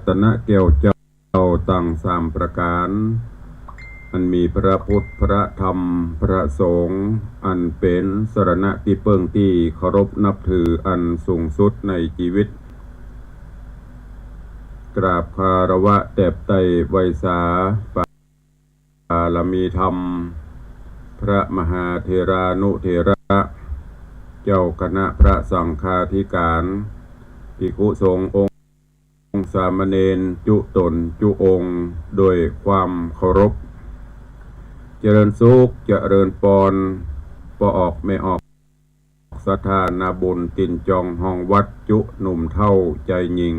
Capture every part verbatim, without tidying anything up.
ตนะแก้วเจ้าตังสามประก๋าน อันมีพระพุทธ พระธรรม พระสงฆ์ อันเป๋นสรณะตี้เปิ้งตี้เคารพนับถืออันสูงสุดในจีวิต กราบคารวะแตบไต้ไหว้สา บารมีธรรม พระมหาเถรานุเถระ เจ้าคณะพระสังฆาธิการ ภิกขุสงฆ์องค์สามเณรจุต๋นจุองค์ โดยความเคารพ เจริญสุข เจริญปอน ป้อออกแม่ออก ศรัทธานาบุญตี๋นจองฮองวัดจุหนุ่มเฒ่าจายญิง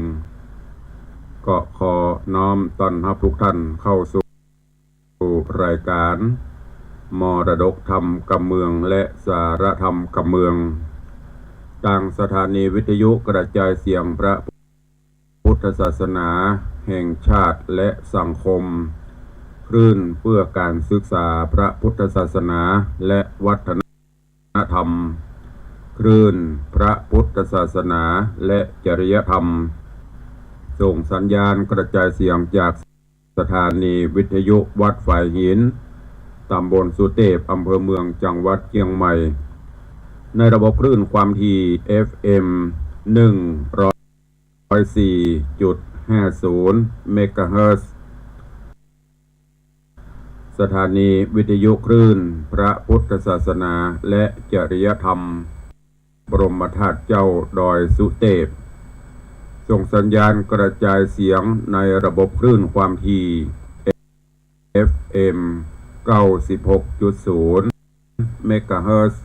ก็ขอน้อมต้อนฮับทุกท่านเข้าสู่รายการมรดกธรรมกำเมืองและสาระธรรมกำเมือง ตางสถานีวิทยุกระจายเสียงพระ พุทธศาสนาแห่งชาติและสังคม คลื่นเพื่อการศึกษาพระพุทธศาสนาและวัฒนธรรม คลื่นพระพุทธศาสนาและจริยธรรม ส่งสัญญาณกระจายเสียงจากสถานีวิทยุวัดฝายหิน ตำบลสุเตพ อำเภอเมือง จังหวัดเชียงใหม่ ในระบบคลื่นความถี่ เอฟเอ็ม หนึ่งร้อย ร้อยสี่จุดห้าศูนย์ เมกะเฮิรตซ์ สถานีวิทยุคลื่นพระพุทธศาสนาและจริยธรรม บรมธาตุเจ้าดอยสุเตพ ส่งสัญญาณกระจายเสียงในระบบคลื่นความถี่ เอฟเอ็ม เก้าสิบหกจุดศูนย์ เมกะเฮิรตซ์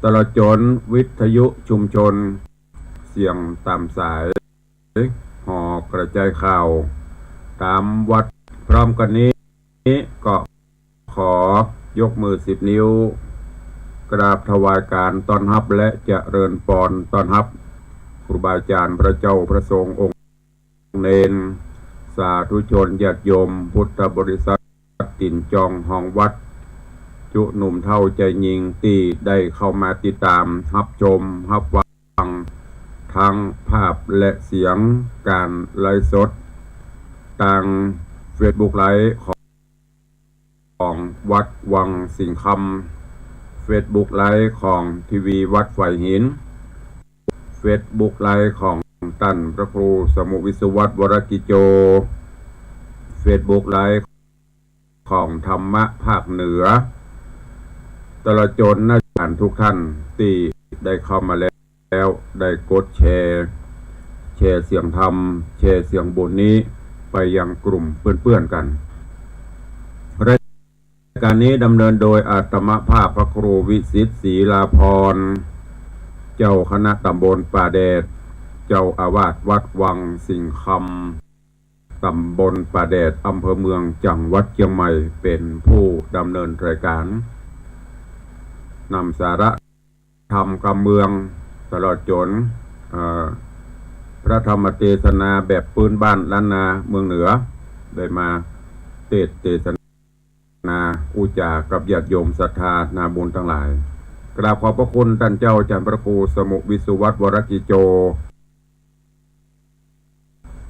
ตลอดจ๋นวิทยุชุมชน เสียงต๋ามสาย หอกระจายข่าวต๋ามวัด พร้อมกั๋นนี้ก็ขอยกมือสิบนิ้ว กราบถวายการต้อนฮับและเจริญปอนต้อนฮับ ครูบาอาจ๋ารย์ พระเจ้า พระสงฆ์องค์ เณร สาธุชน ญาติโยม พุทธบริษัท ตี๋นจองฮองวัด จุหนุ่มเฒ่าจายญิง ตี้ได้เข้ามาติดต๋าม ฮับชม ฮับฟัง ตึงภาพและเสียงก๋านไลฟ์สด ตางเฟซบุ๊กไลฟ์ของ ของวัดวังสิงห์คำ เฟซบุ๊กไลฟ์ของทีวีวัดฝายหิน เฟซบุ๊กไลฟ์ของต้านพระครูสมุห์วิศวัตร วรกิจโจ เฟซบุ๊กไลฟ์ของธรรมะภาคเหนือ ตลอดจ๋นอาจ๋ารย์ทุกท่านตี้ได้เข้ามาแล้ว แล้วได้กดแชร์ แชร์เสียงธรรม แชร์เสียงบุญนี้ไปยังกลุ่มเปื้อนๆ กั๋น รายการนี้ดำเนินโดยอาตมาภาพพระครูวิสิทธิ์ ศรีลาภรณ์ เจ้าคณะตำบลป่าแดด เจ้าอาวาสวัดวังสิงห์คำ ตำบลป่าแดด อำเภอเมือง จังหวัดเชียงใหม่ เป๋นผู้ดำเนินรายการ นำสาระธรรมกำเมือง ตลอดจ๋น เอ่อ พระธรรมเตสนาแบบปื๊นบ้านล้านนาเมืองเหนือ ได้มาเตสน์เตสนา อู้จ๋ากับญาติโยมศรัทธานาบุญตังหลาย กราบขอบพระคุณต้านเจ้าอาจ๋ารย์พระครูสมุห์วิศวัตร วรกิจโจ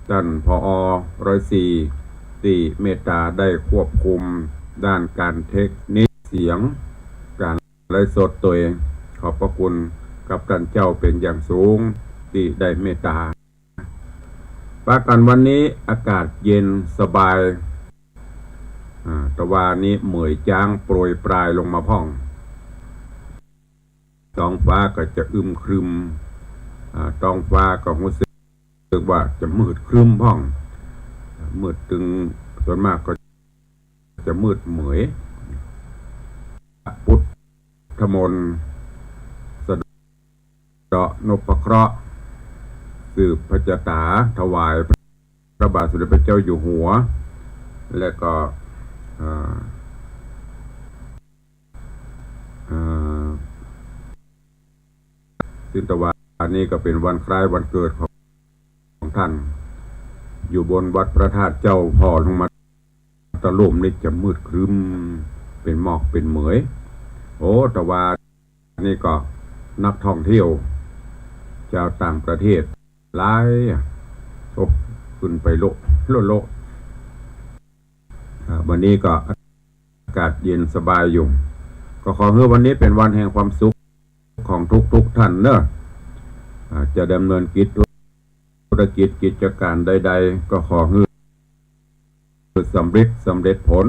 ต้าน ผอ ร้อยสี่ ตี้เมตต๋าได้ควบคุมด้านก๋านเทคนิคเสียง ก๋านไลฟ์สดตวย ขอบพระคุณกับต้านเจ้าเป๋นอย่างสูง ตี้ได้เมตต๋า ปะกั๋นวันนี้อากาศเย็นสบาย อ่า ตะวานี้เหมยจ๊างโปรยปรายลงมาพ่อง ท้องฟ้าก็จะอึมครึม อ่า ท้องฟ้าก็ฮู้สึกว่าจะมืดครึ้มพ่อง มืดตึง ส่วนมากก็จะมืดเหมย พุทธมนต์ สะเดาะนพเคราะห์ สืบพระจาต๋าถวายพระบาทสมเด็จพระเจ้าอยู่หัว และก็ เอ่อ เอ่อ ซึ่งตะวานี้ก็เป๋นวันคล้ายวันเกิดของ ของต้าน อยู่บนวัดพระธาตุเจ้า ผ่อลงมาตะลุ่มนี่จะมืดครึ้ม เป๋นหมอกเป๋นเหมย โอ้ ตะวานี้ก็นักท่องเที่ยว จาวต่างประเทศหลายอะ โอ้ ขึ้นไปโละโละโละ อ่า วันนี้ก็อากาศเย็นสบายอยู่ ก็ขอหื้อวันนี้เป๋นวันแห่งความสุขของทุกๆ ท่านเนอะ อ่า จะดำเนินกิจธุรกิจกิจก๋านใดๆ ก็ขอหื้อสำเร็จ สำเร็จผล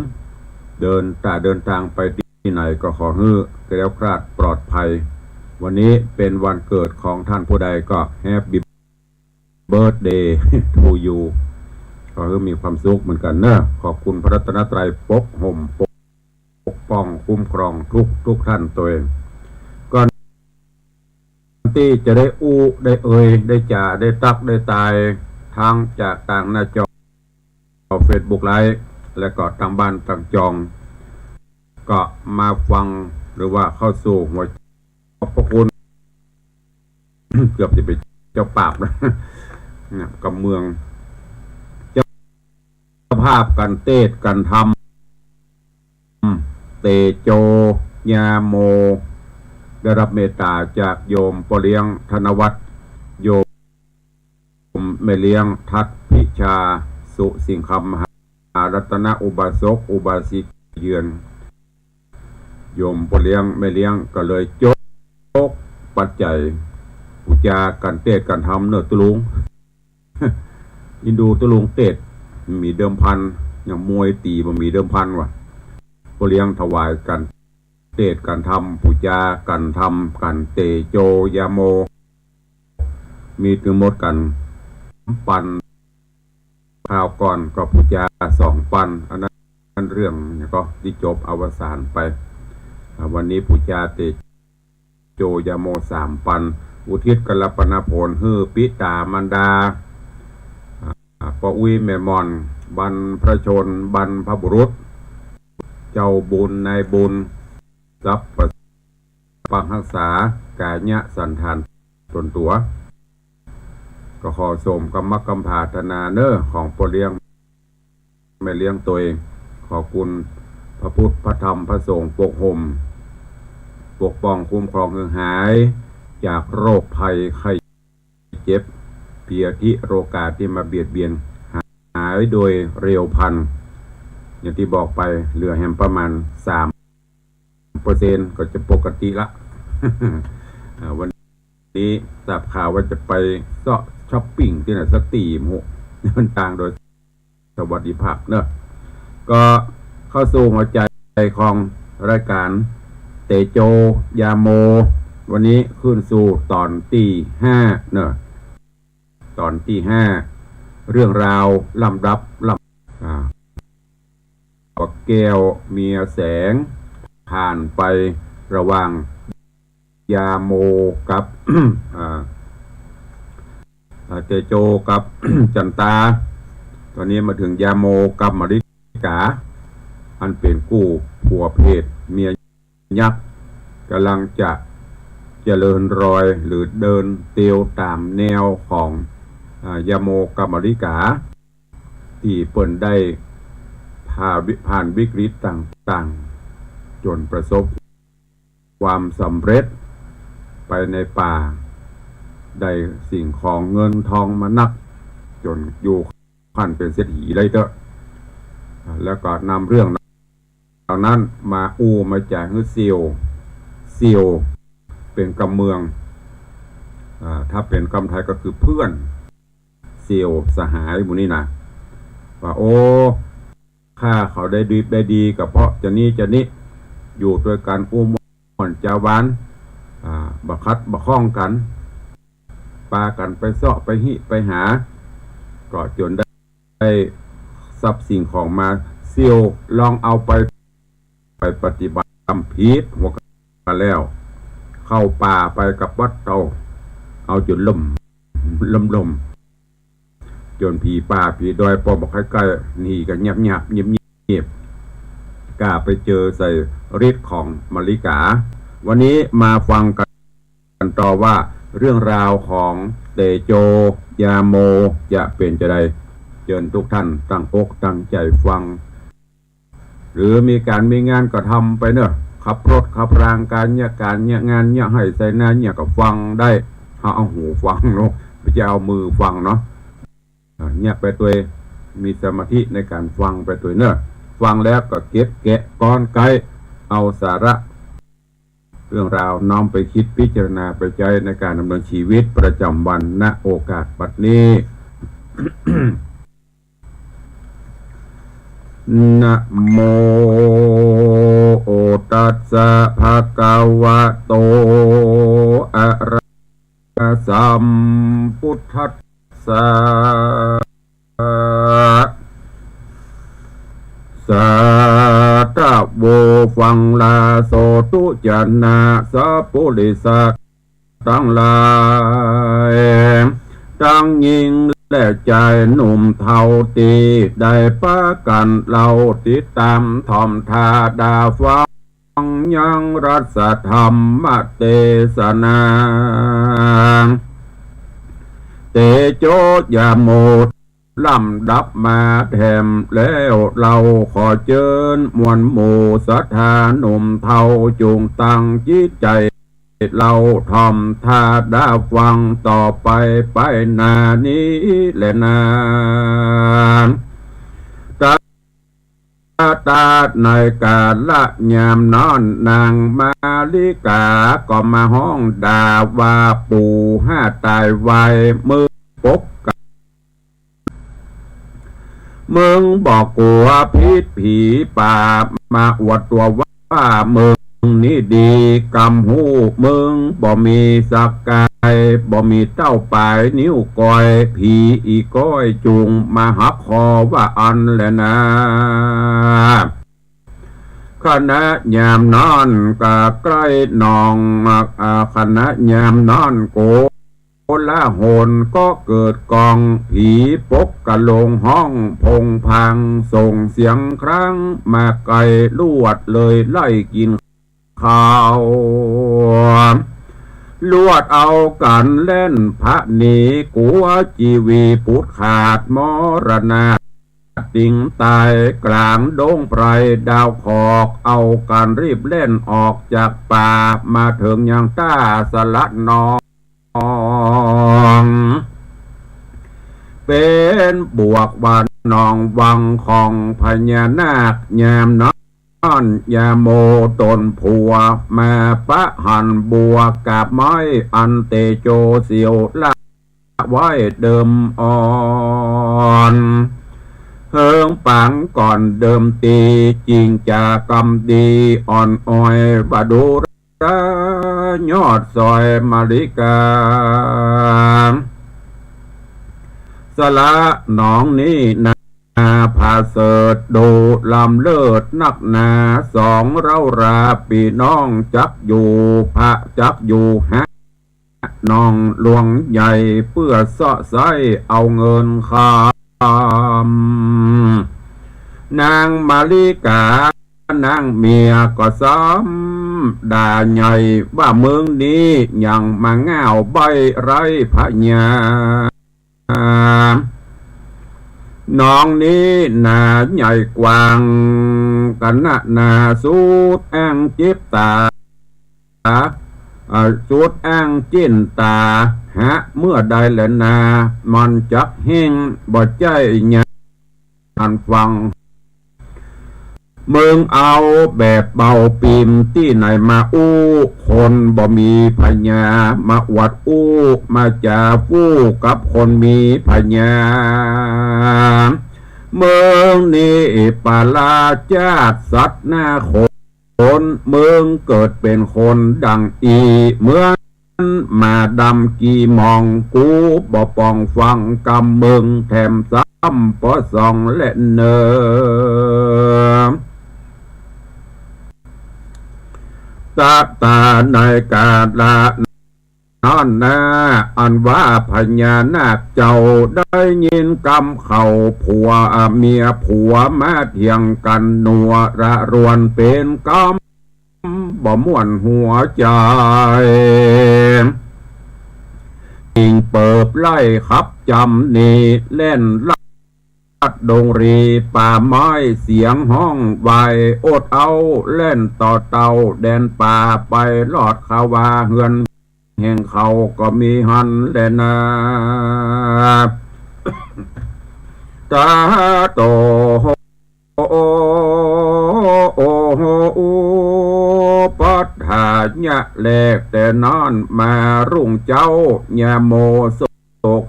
เดิน ถ้าเดินตางไปตี้ไหนก็ขอหื้อแคล้วคลาดปลอดภัย วันนี้เป๋นวันเกิดของท่านผู้ใดก็ Happy Birthday to you ขอหื้อมีความสุขเหมือนกั๋นเนอะ ขอบคุณพระรัตนตรัยปกห่มปกป้องคุ้มครองทุกๆ ท่านตวย ก่อนตี้จะได้อู้ได้เอ่ยได้จ๋าได้ตั๊กได้ตาย ทั้งจากตางหน้าจอเฟซบุ๊กไลฟ์ และก็ตางบ้านตางจอง ก็มาฟังหรือว่าเข้าสู่หัว ขอบพระคุณ เกือบจะเป๋นเจ้าปาบแล้ว เนี่ย กำเมือง เจ้าภาพก๋านเตสน์ก๋านธรรม เตโจ ญาโม ได้ฮับเมตต๋าจากโยมป้อเลี้ยงธนวัฒน์ โยมแม่เลี้ยงทัศน์พิชา สุสิงคำ มหารัตนอุบาสกอุบาสิกาเยือน โยมป้อเลี้ยงแม่เลี้ยงก็เลยจกปัจจัยปู๋จาก๋านเตสน์ก๋านธรรมเนอะตุ๊ลุง อินดูตุ๊ลุงเตสน์มีเดิมพัน อย่างมวยตี๋บ่มีเดิมพันว่ะ ป้อเลี้ยงถวายก๋านเตสน์ก๋านธรรม ปู๋จาก๋านธรรม ก๋านเตโจ ญาโม มีตึงหมดก๋านปัน คราวก่อนก็ปู๋จาสองปัน อันนั้นเรื่องเนี่ยก็ตี้จบอวสานไป อ่า วันนี้ปู๋จาเตโจ ญาโม สามปัน อุทิศกัลปนาผลหื้อปิต๋ามารดา อ่า ป้ออุ๊ยแม่หม่อน บรรพชน บรรพบุรุษ เจ้าบุญนายบุญ ทรัพย์ปกปักฮักษากายะสันฐานต๋นตั๋ว ก็ขอสมกำมักกำผาถนาเนอะ ของป้อเลี้ยงแม่เลี้ยงตวย ขอคุณพระพุทธพระธรรมพระสงฆ์ปกห่ม ปกป้องคุ้มครองหื้อหายจากโรคภัยไข้เจ็บ พยาธิโรคาตี้มาเบียดเบียน หายโดยเร็วพลัน อย่างตี้บอกไป เหลือแหมประมาณสามเปอร์เซ็นต์ ก็จะปกติละ อ่า วันนี้ทราบข่าวว่าจะไปเซาะช็อปปิ้งตี้ไหนสักตี้ โอ้โห เดินตางโดยสวัสดิภาพเนอะ ก็เข้าสู่หัวใจของรายก๋านเตโจ ญาโม วันนี้ขึ้นสู่ต๋อนตี้ห้าเนอะ ต๋อนตี้ห้า เรื่องราวลำดับลำ อ่า ป้อแก้วเมียแสง ผ่านไประหว่างญาโมกับ อ่า อ่า เตโจกับ จันตา ต๋อนนี้มาเถิงญาโมกับมะลิกา อันเป๋นกู้ผัวเพศเมีย ยักษ์ ก่ำลังจะเจริญรอยหรือเดินเตียวต๋ามแนวของ อ่า ญาโมกับมะลิกา ตี้เปิ้นได้ผ่าวิ- ผ่านวิกฤตต่างๆ จ๋นประสบความสำเร็จไปในป่า ได้สิ่งของเงินทองมานัก จ๋นอยู่ขั้นเป๋นเศรษฐีเลยเต๊อะ แล้วก็นำเรื่อง เหล่านั้นมาอู้มาจ๋าหื้อเสี่ยว เสี่ยวเป๋นกำเมือง อ่า ถ้าเป๋นกำไทยก็คือเพื่อน เสี่ยวสหายหมู่นี้นะ ว่า โอ้ ข้าเขาได้ดี ได้ดีก็เพราะจานี้จานี้ อยู่ตวยกั๋นอู้ม่วนจาหวาน อ่า บ่ขัดบ่ข้องกั๋น ปากั๋นไปเซาะไปฮิไปหา ก็จ๋นได้ ได้ทรัพย์สิ่งของมา เสี่ยวลองเอาไป ไปปฏิบัติธรรมผิดหัวกั๋นแล้ว เข้าป่าไปกับวัดเต้า เอาจ๋นล่ม ล่มล่ม จ๋นผีป่าผีดอยป้อบ่ใค่ใกล้ หนีกั๋นเงียบเงียบ เงียบเงียบ ก้าไปเจอใส่ฤทธิ์ของมะลิกา วันนี้มาฟังกั๋น กั๋นต่อว่าเรื่องราวของเตโจ ญาโม จะเป๋นจาใด เจิญทุกท่านตั้งอกตั้งใจ๋ฟัง หรือมีก๋านมีงานก็ทำไปเนอะ ขับรถขับรางก๋านเยียะก๋านเยียะงานเยียะไฮ่ไถนาเยียะก็ฟังได้ เอา เอาหูฟังเนาะ บ่ใจ้เอามือฟังเนาะ อ่า เงียบไปตวย มีสมาธิในก๋านฟังไปตวยเน่อ ฟังแล้วก็เก็บแกะก๊อนไก๊ เอาสาระเรื่องราวน้อมไปกึ๊ดพิจารณาไปใจ๊ในก๋านดำเนินชีวิตประจ๋ำวัน ณ โอกาสบัดนี้ นะโม ตัสสะ ภะคะวะโต อะระหะ สัมพุทธัสสะ สาธุ ฟังลาโสตุ จะนะ สัพปุริสะตังหลาย ตังญิงและจายหนุ่มเฒ่าตี้ได้ปากั๋นเล่า ติดต๋ามถ่อมถ้าดาฟัง ยังรัสธรรมเตสนา เตโชยาโม ลำดับมาแถมแล้ว เฮาขอเจิญมวลหมู่ศรัทธาหนุ่มเฒ่า จุ่งตั้งจิตใจ๋เล่าถ่อมถ้าดาฟังต่อไป ไปหน้านี้แลนา ตะ ตะ ในก๋าละยามนั้น นางมาริกาก็มาฮ้องด่าว่า ปู่ห้าต๋ายไว มึงปกกะ มึงบ่กั๋วผิดผีป่า มาอวดตั๋วว่ามึงนี่ดี กำฮู้มึงบ่มีสักก๋าย บ่มีเต้าป๋ายนิ้วก้อย ผีอี่ก้อยจุ่งมาหักคอว่าอั้นแลนา ขณะยามนั้นก็ใก้หนอง อ่า ขณะยามนั้นโกลาหลก็เกิดก้อง ผีปกกะโลงฮ้องโผงผาง ส่งเสียงครางมาไก๋ ลวดเลยไล่กิ๋นข้าว ลวดเอากั๋นแล่นผะหนี กั๋วจีวีปุดขาด มรณา ติงต๋ายก๋างดงไพร ดาวขอก เอากั๋นรีบแล่นออกจากป่า มาเถิงยังต้าสะหละหนอง เป๋นบวกว่าหนองวังของพญานาค ยามนั้น ยาโมต๋นผัวมาปะหันบัวกาบไม้อันเตโจเสียวละไว้เดิมอ่อน เฮิงปางก่อนเดิมตี้ จิ่งจากำดีอ่อนอ้อยว่าดูรายอดซอยมาริกา สะหละหนองนี้นา ผาเสริฐดูล้ำเลิศนักหนา สองเร้าราปี้น้องจักอยู่ พระจักอยู่หาน้องหลวงใหญ่ เปื้อเซาะไซ้เอาเงินคำ นางมาริกา นางเมียก็ซ้ำด่าใหญ่ว่า มึงนี้ยังมาง่าวใบ้ไร้พญา หนองนี้นาใหญ่กว้าง กะนะนาสุดแอ้งจิบต๋า อ่า สุดแอ้งจิ่นต๋า หาเมื่อใดแลนา มันจักเฮ้งบ่ใจ้ยา อันฟัง มึงเอาแบบเบาปิมตี้ไหนมาอู้ คนบ่มีพญามาอวดอู้ มาจ๋าฟู่กับคนมีพญา มึงนี้ปาลาจาดสัตว์หน้าคน มึงเกิดเป๋นคนดังอี้ เหมือน หมาดำกี่หม่อง กูบ่ป่องฟังกำมึง แถมซ้ำปอส่องแลเนอ ตะตาในกาละนั้นนา อันว่าพญานาคเจ้าได้ยินกำเขาผัวเมียผัวมาเถียงกั๋น หนัวระรวนเป๋นกำ บ่ม่วนหัวใจ๋ จิ่งเปิบไล่ขับจ๋ำหนี แล่นลัดดงรีป่าไม้ เสียงฮ้องวายอดเอา แล่นต่อเต้าแดนป่า ไปลอดเขาว่าเฮือน แห่งเขาก็มีหั้นแลนา ตาโต โอ โอ โอ อุปัฏฐายะ แล แต่นั้นมารุ่งเจ๊า ญาโมโศก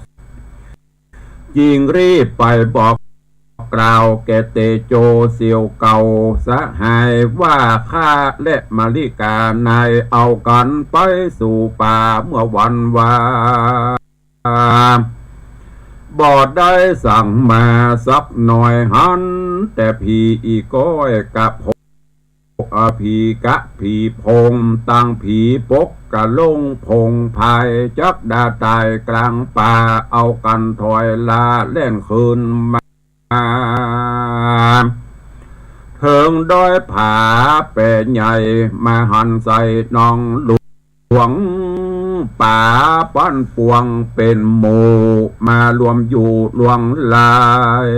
จึงรีบไปบอกกล่าวแก่เตโจเสี่ยวเก่าสหายว่า ข้าและมาริกาในเอากั๋นไปสู่ป่าเมื่อวันวา บ่ได้สังมาสักหน่อยหัน แต่ผีอีก้อยกะโผ ผีกะผีโพง ตังผีปกกะลงผงพาย จักดาต๋ายกลางป่า เอากั๋นถอยลาแล่นคืนมา เถิงดอยผาแปใหญ่ มาหันใส่หนองหลวง ป๋าปันปวงเป๋นหมู่ มารวมอยู่ลวงลาย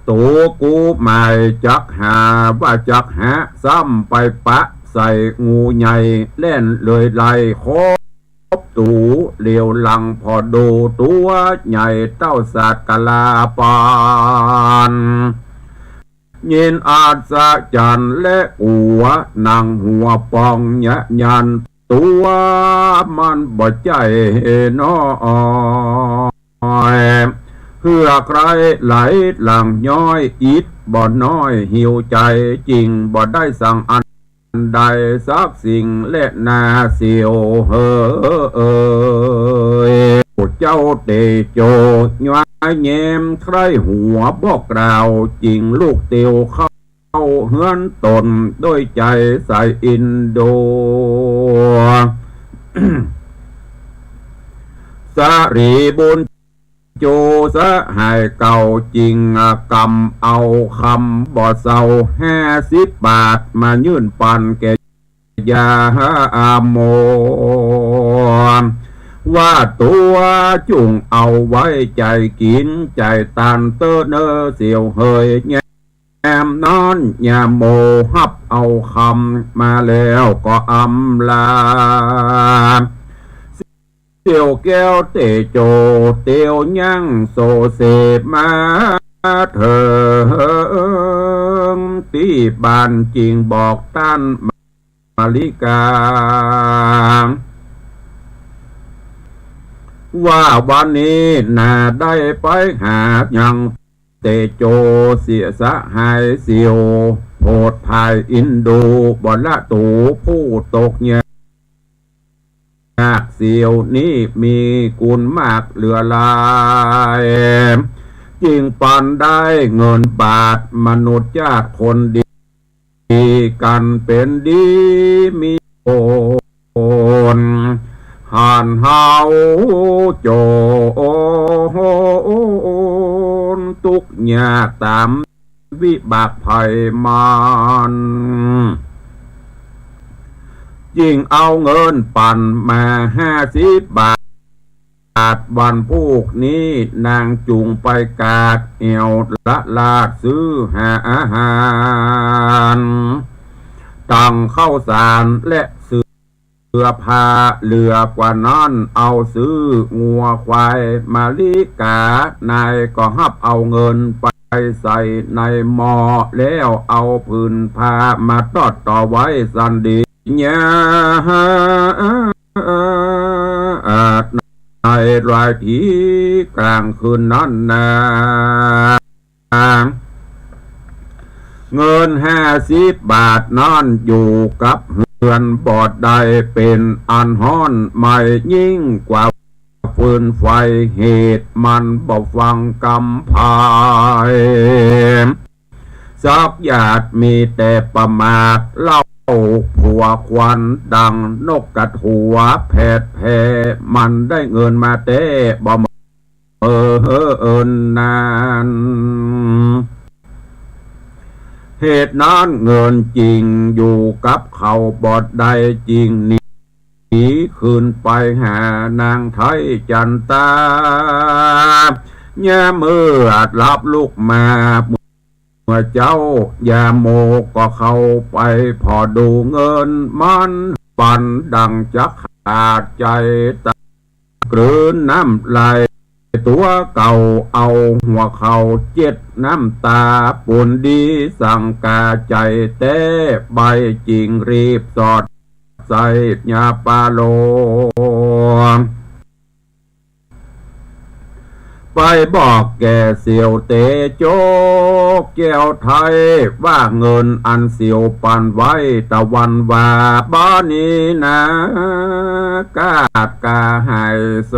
ตั๋วกู้หมายจักหาว่าจักหา ซ้ำไปปะใส่งูใหญ่แล่นเลยไล่คบ ตูเหลียวหลังผ่อดูตั๋วใหญ่เต้าสัตว์กะลาปาน ยินอัศจรรย์และกั๋ว หนังหัวปองยะยัน ตั๋วมันบ่ใจ้น้อยเหื่อใคร่ไหลหลั่งย้อย อิดบ่น้อยหิวใจ๋ จึงบ่ได้สั่งอัน ใดสักสิ่งแลนาเสี่ยวเหย เจ้าเตโจย้อยแย้มใคร่หัวบอกกล่าว จึงลุกเตียวเข้าเฮือนตนด้วยใจ๋ใสอินดู สรีบุญ โจสหายเก่าจึงกำเอาคำบ่เซาห้าสิบบาทมายื่นปันแก่ญาโม ว่าตั๋วจุ่งเอาไว้ใจ๋กิ๋นใจ๋ตานเต๊อะเน่อเสี่ยวเหย ยามนั้นญาโมฮับเอาคำมาแล้วก็อำลา เสี่ยวแก้วเตโจเตียวยั่งโสเสมาเถิงตี้บ้านจึงบอกต้านมาริกา ว่าวันนี้นาได้ไปหายังเตโจเสียสหายเสี่ยว โผดภายอินดูบ่ละตูผู้ตกยาก เสี่ยวนี้มีกุณมากเหลือหลาย จึงปันได้เงินบาทมนุษย์ญาติคนดี กั๋นเป๋นดีมีคน หันเฮาโจรตุ๊กยากต๋าม วิบากภัยมัน จึงเอาเงินปันมาห้าสิบบาท วันพูกนี้นางจุ่งไปกาดแอ่วละลาดซื้อหาอาหาร ตังข้าวสารและเสื้อ เสื้อผ้า เหลือกว่านั้นเอาซื้องัวควาย มาริกานายก็ฮับเอาเงินไปใส่ในหม้อ แล้วเอาผืนผ้ามาตอดต่อไว้สันดี ญา ในรายผีกลางคืนนั้นนา เงินห้าสิบบาทนั้นอยู่กับเฮือนบ่ได้ เป๋นอันฮ้อนไหม้ยิ่งกว่าฟืนไฟ เหตุมันบ่ฟังกำพาย สักอย่างมีแต่ประมาท เล่าผัวควันดังนกกัดหัวแผดแผ่ มันได้เงินมาแต๊บ่ เออ เอิ้นนั้น เหตุนั้นเงินจึงอยู่กับเขาบ่ได้ จึงหนีคืนไปหานางไทยจันตา ยามเมื่อหลับลุกมา เมื่อเจ๊า ญาโมก็เข้าไปผ่อดูเงิน มันปันดังจะขาดใจ๋ ตังกลืนน้ำลาย ตั๋วเก่า เอาหัวเข่าเจ็ดน้ำต๋า ปูนดีสังกาใจ๋แต๊ ใบจิ่งหรีดสอดใส่ยาปาโล ไปบอกแก่เสี่ยวเตโจแก้วไทย ว่าเงินอันเสี่ยวปันไว้ตะวันว่า บ่านี้นา กาดกาหายส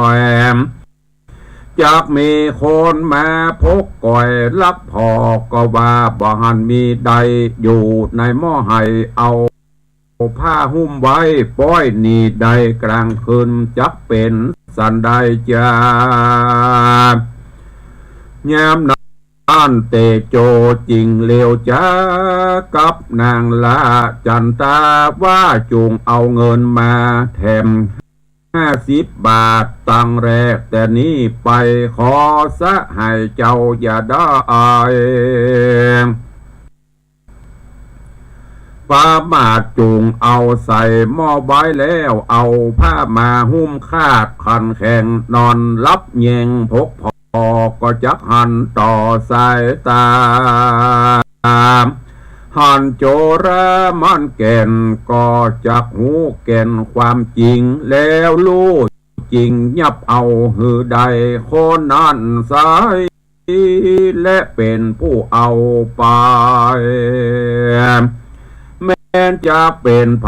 วย จักมีคนมาพกก๋อยลักผ่อ ก็ว่าบ่หันมีใด อยู่ในหม้อไหเอา ผ้าหุ้มไว้ ป้อยหนีได้กลางคืน จักเป๋นสันใดจา ยามนั้นเตโจจิ่งเลวจ๋ากับนางละจันตา ว่าจุ่งเอาเงินมาแถมห้าสิบบาท ตังแรกแต่นี้ไป ขอสหายเจ้าอย่าได้ ประมาท จุ่งเอาใส่หม้อไว้แล้ว เอาผ้ามาหุ้มคาดขันแข็ง นอนหลับแยงพกผ่อ ก็จักหันต่อสายต๋า หันโจรมันแก่น ก็จักฮู้แก่นความจริง แล้วฮู้จริงยับเอาหื้อได้คนนั้นไซร้ และเป๋นผู้เอาไป แม้นจะเป๋นใผ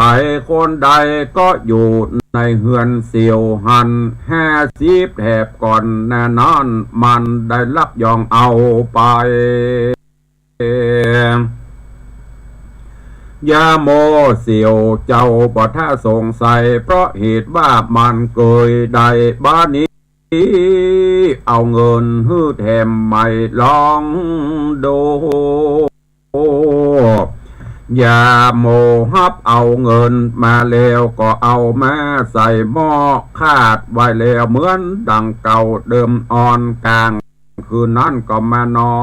คนใด ก็อยู่ในเฮือนเสี่ยวหัน ห้าสิบแถบก่อนหน้านั้น มันได้ลักย่องเอาไป อย่าโมเสี่ยวเจ้าบ่ถ้าสงสัย เพราะเหตุว่ามันเกยได้ บ่านี้ เอาเงินหื้อแถมใหม่ลองดู อย่าโมฮับเอาเงินมาแล้ว ก็เอามาใส่หม้อคาดไว้แล้วเหมือนดังเก่าเดิม อ่อนกลางคืนนั้นก็มานอ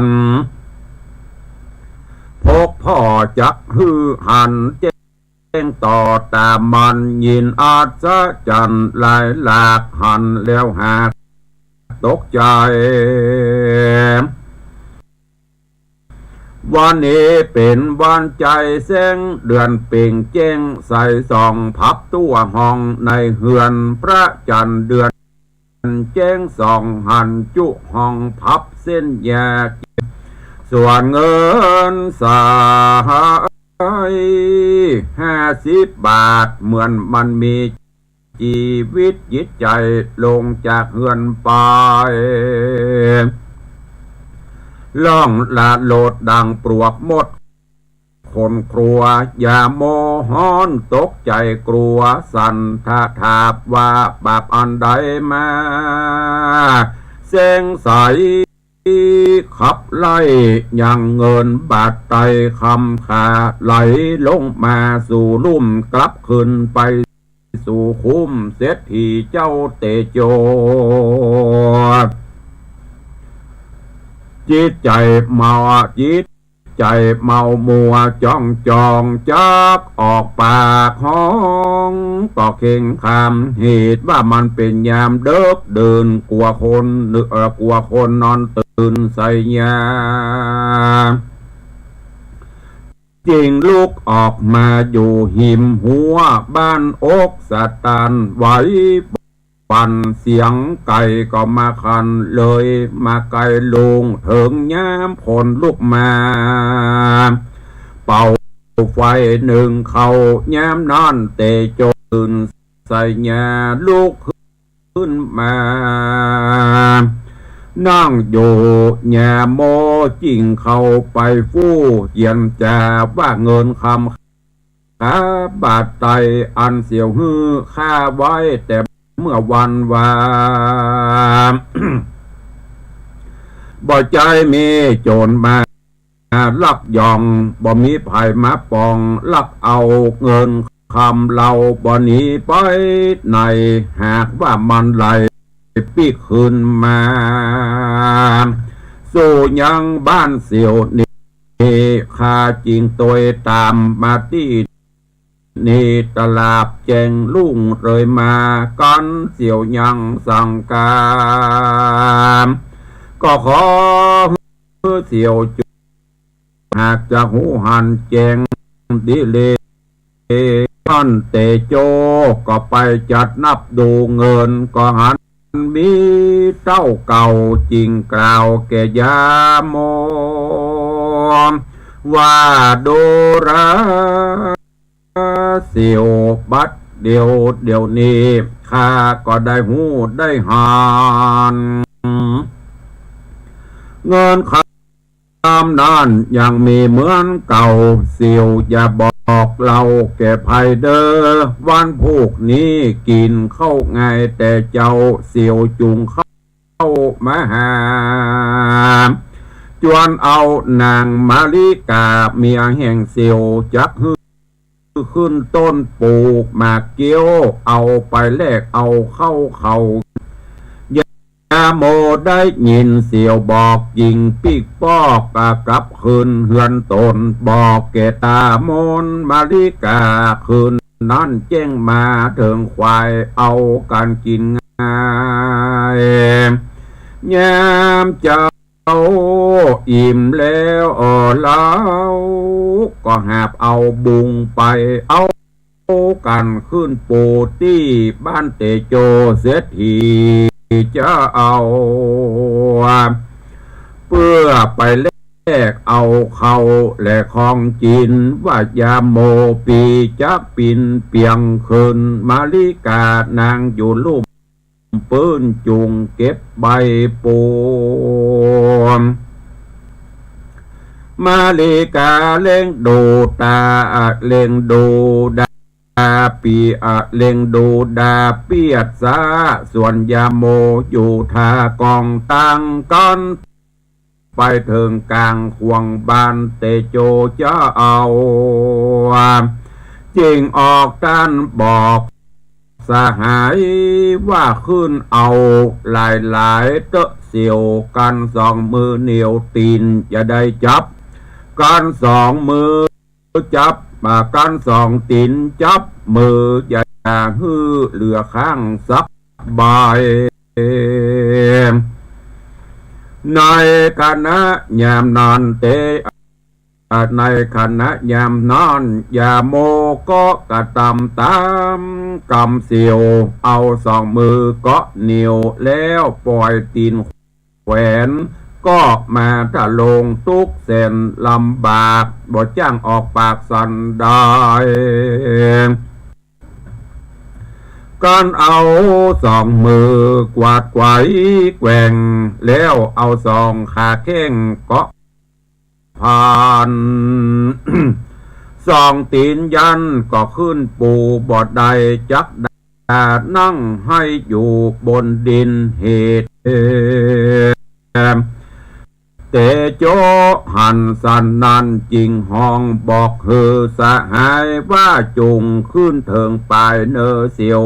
น พกผ่อจักหื้อหันแจ้ง ต่อต๋ามัน ยินอัศจรรย์หลายหลาก หันแล้วหากตกใจ๋ วันนี้เป๋นวันใจ๋ แสงเดือนเปล่งแจ้งใสส่อง พับทั่วห้องในเฮือน พระจันทร์เดือน แจ้งส่องหันจุห้อง พับเส้นยา ส่วนเงินสหายห้าสิบบาท เหมือนมันมีจีวิตจิตใจ๋ ลงจากเฮือนไป ร้องละโลดดังปลวกมด คนครัว อย่าโมฮ้อนตกใจ๋กลัว สั่นทะถาบว่าบาปอันใดมา แสงใสขับไล่ ยังเงินบาทไตคำขา ไหลลงมาสู่ลุ่ม กลับคืนไปสู่คุ้ม เศรษฐีเจ้าเตโจ จิตใจ๋เมา จิตใจ๋เมามัวจ้องจอง จักออกปากฮ้องก็เค่งคราม เหตุว่ามันเป๋นยามเดิกดื่น กลัวคน เอ่อ กลัวคนนอนตื่นใส่ยา จึงลุกออกมาอยู่หิมหัวบ้านอกสะตานไหว ปั่นเสียงไก่ก็มาขัน เลยมาไก่ลุง เถิงยามคนลุกมา เป่าไฟนึ่งข้าวยามนั้นเตโจตื่นใส่ยา ลุกขึ้นมา นั่งอยู่ยาโมจึงเข้าไปฟู่เจียนจา ว่าเงินคำ ขาบาทไตอันเสี่ยวหื้อข้าไว้แต่เมื่อวันว่า บ่ใจ้มีโจรมาลักย่อง บ่มีใผมาปอง ลักเอาเงินคำเฮา บ่หนีไปไหน หากว่ามันไหลปิ๊กคืนมา สู่ยังบ้านเสี่ยวนี้ ข้าจึงตวยต๋ามมาตี้ นี้ตลาบแจ้งลุ่งเลยมา กั๋นเสี่ยวยังสังกาม ก็ขอหื้อเสี่ยวจุ่ง หากจะฮู้หันแจ้งดีเล ต้านเตโจก็ไปจัดนับดูเงิน ก็หันมีเต้าเก่า จึงกล่าวแก่ยาโม ว่าดูราเสี่ยว บัดเดี๋ยว เดี๋ยวนี้ข้าก็ได้ฮู้ได้หัน เงินคำนั้นยังมีเหมือนเก่า เสี่ยวอย่าบอกเล่าแก่ใผเด้อ วันพูกนี้กิ๋นข้าวง่ายแต่เจ้า เสี่ยวจุ่งเข้ามาหา จวนเอานางมาริกาเมียแห่งเสี่ยว จักหื้อขึ้นต้นปลูกหมากเกี้ยว เอาไปแลกเอาข้าวเขา ยาโมได้ยินเสี่ยวบอก จึงปิ๊กป๊อกกลับคืนเฮือนตน บอกแก่ตามนมาริกา คืนนั้นแจ้งมาเถิงควาย เอากั๋นกิ๋นง่าย ยามเจ้าอิ่มแล้วเล่า ก็หาบเอาบุงไป เอากั๋นขึ้นปูตี้บ้านเตโจเศรษฐีเจ้า เปื้อไปแลกเอาข้าวและของกิ๋น ว่ายาโมปี๋จักปิ๋นเปียงคืน มาริกานางอยู่ลุ่ม ปื้นจุ่งเก็บใบปูน มาริกาเล็งดูต๋า เล็งดูดา ปี๋ เล็งดูดาเปียดสา ส่วนยาโมอยู่ท่ากองตังกั๋น ไปเถิงก๋างข่วงบ้านเตโจเจ้า จึงออกต้านบอกสหายว่า ขึ้นเอาหลายๆ เต๊อะเสี่ยว กั๋นสองมือเหนี่ยวตี๋นอย่าได้จับ กั๋นสองมือจับ กั๋นสองตี๋นจับ มืออย่าหื้อเหลือข้างสัก บาย ในขณะยามนั้นเต ในขณะยามนั้นยาโมก็กระตำต๋ามกำเสี่ยว เอาสองมือเกาะเหนี่ยวแล้วป่อยตี๋นแขวน ก็มาทะลงตุ๊กข์แสนลำบาก บ่จ้างออกปากสันใด กั๋นเอาสองมือกวาดไขว่แกว่ง แล้วเอาสองขาแข้งเกาะผ่าน สองตี๋นยันก็ขึ้นปูบ่ได้จักดา นั่งให้อยู่บนดินเหตุ เตโจหันสันนั้นจึงฮ้องบอกหื้อสหายว่า จุ่งขึ้นเถิงปายเน่อเสี่ยว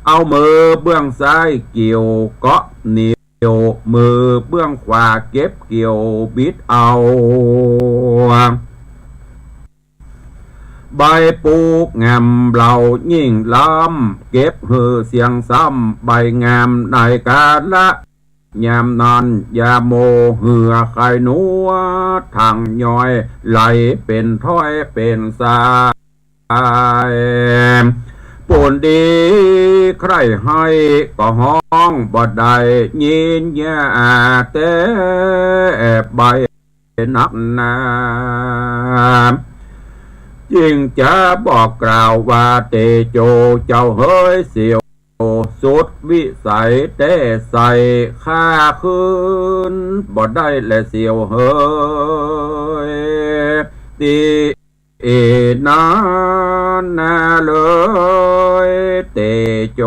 เอามือเบื้องซ้ายเกี่ยวเกาะเหนี่ยว มือเบื้องขวาเก็บเกี่ยวบิดเอา ใบปูกงามเหล่ายิ่งล้ำ เก็บหื้อเสี้ยงซ้ำใบงาม ในกาละยามนั้นยาโมเหื่อไข้หนัว ทั้งย้อยไหลเป๋นถ้อยเป๋นสาย ปูนดีใคร่ไห้ก็ฮ้องบ่ได้ยินยา แต่ใบ นักหนา จึงจะบอกกล่าวว่า เตโจเจ้าเหยเสี่ยว สุดวิสัยแต๊ใส่ ข้าคืนบ่ได้แลเสี่ยวเหย ตี้นานาเลย เตโจ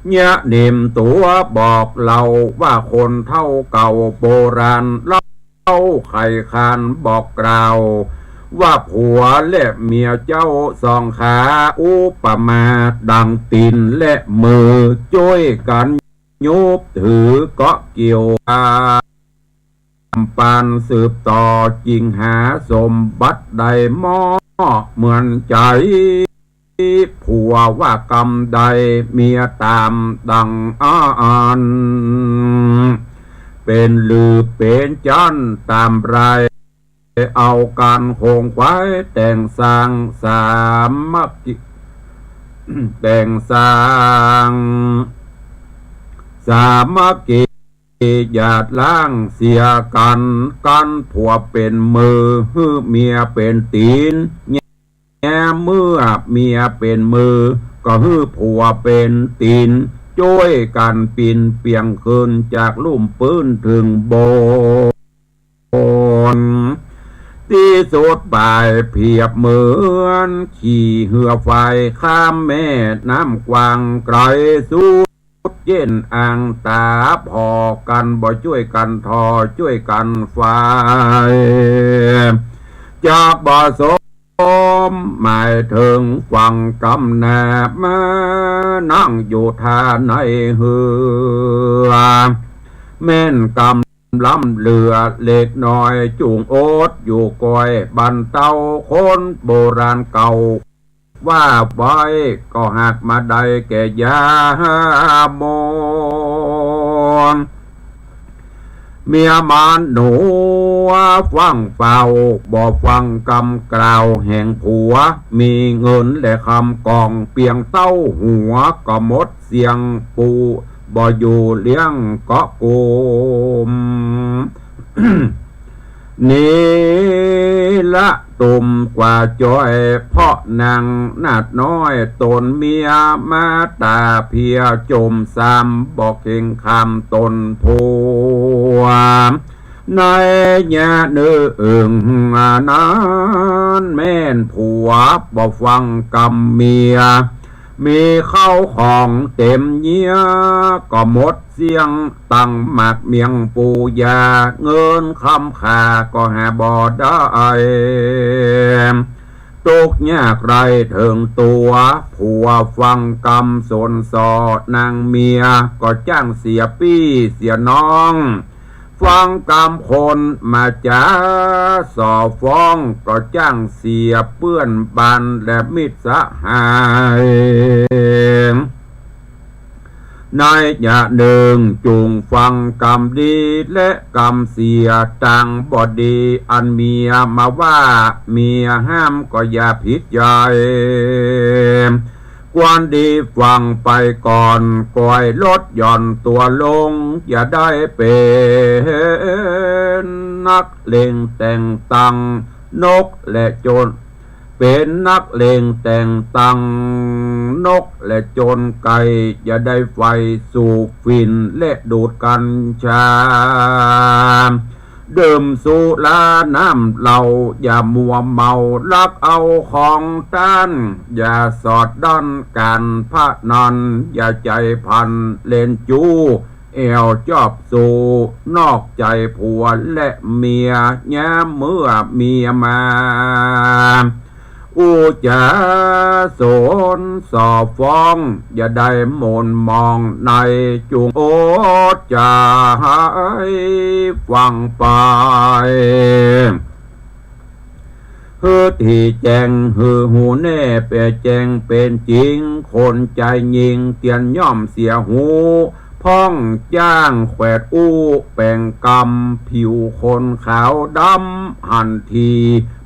เยียะนิ่มตั๋วบอกเล่าว่า คนเฒ่าเก่าโบราณเล่าใค่ขานบอกกล่าวว่า ผัวและเมียเจ้าสองขา อุปมาดังตี๋นและมือ จ้วยกั๋นยุบถือเกาะเกี่ยว ำปานสืบต่อ จึงหาสมบัติได้เหมาะเหมือนใจ๋ ผัวว่ากำใดเมียต๋ามดังอั้น เป๋นหลือเป๋นจั๊นต๋ามไร เอากั๋นขงขวายแต่งสร้างสามัคคี แต่งสร้างสามัคคี อย่าล้างเสียกั๋น กั๋นผัวเป๋นมือ หื้อเมียเป๋นตี๋น แย้เมื่อเมียเป๋นมือ ก็หื้อผัวเป๋นตี๋น จ้วยกั๋นปี๋นเปียงขึ้นจากลุ่มปื๊นเถิงบน ตี้สุดป๋ายเปรียบเหมือนขี่เฮือไฟข้ามแม่น้ำกว้างไก๋สุด เจ๊นอ่างต๋าผ่อกั๋น บ่จ้วยกั๋นถ่อ จ้วยกั๋นไฟ จะบ่สมหมายเถิงฝั่งกำนา มานั่งอยู่ท่าในเฮือ แม่นกำล้ำเหลือเล็กน้อย จุ่งอดอยู่ก้อย บรรเตาคนโบราณเก่า ว่าไว้ก็หากมาได้แก่ยามน เมียมานหนัวฟั่งเฝ้า บ่ฟั่งกำกล่าวแห่งผัว มีเงินและคำกองเปียงเต้าหัว ก็หมดเสี้ยงปู บ่อยู่เลี้ยงเกาะกุม นี้ละตุ่มกว่าจ้อย เพราะนางนาฏน้อยต๋นเมียมาต๋าเพียจมซ้ำ บ่เข็งข้ามต๋นผัว ในยะนึ่งนั้นแม่นผัวบ่ฟั่งกำเมีย มีเข้าของเต๋มเยียะ ก็หมดเสี้ยง ตังหมากเมียงปูยา เงินคำค่าก็หาบ่ได้ ตุ๊กข์ยากไร้เถิงตั๋ว ผัวฟั่งกำสนส่อนางเมีย ก็จ้างเสียปี้เสียน้อง ฟั่งกำคนมาจ๋าส่อฟ้อง ก็จ้างเสียเปื้อนบ้านและมิตรสหาย ในยะนึ่งจุ่งฟั่งกำดีและกำเสีย ตางบ่ดีอันเมียมาว่า เมียห้ามก็อย่าผิดใจ๋ ควรดีฟั่งไปก่อน ก้อยลดหย่อนตั๋วลง อย่าได้เป๋นนักเลงแต่งตังนกและโจร เป๋นนักเลงแต่งตังนกและโจรไก่ อย่าได้ใฝ่สูบฝิ่นและดูดกัญชา ดื่มสุราน้ำเหล้า อย่ามัวเมาลักเอาของต้าน อย่าสอดด้านก๋านพนัน อย่าใจ๋พนันเล่นจู๊ แอ่วจอบสู่นอกใจ๋ผัวและเมีย ยามเมื่อเมียมา อู้จ๋าสนส่อฟ้อง อย่าได้หม่นหมองใน จุ่งอดจ๋าฟั่งไป หื้อตี้แจ้งหื้อฮู้แน่ แป๋แจ้งเป๋นจริง คนใจ๋ยิ่งเตียนย่อมเสียฮู้ พ่องจ้างแขวดอู้แป๋งกำ ผิวคนขาวดำหันที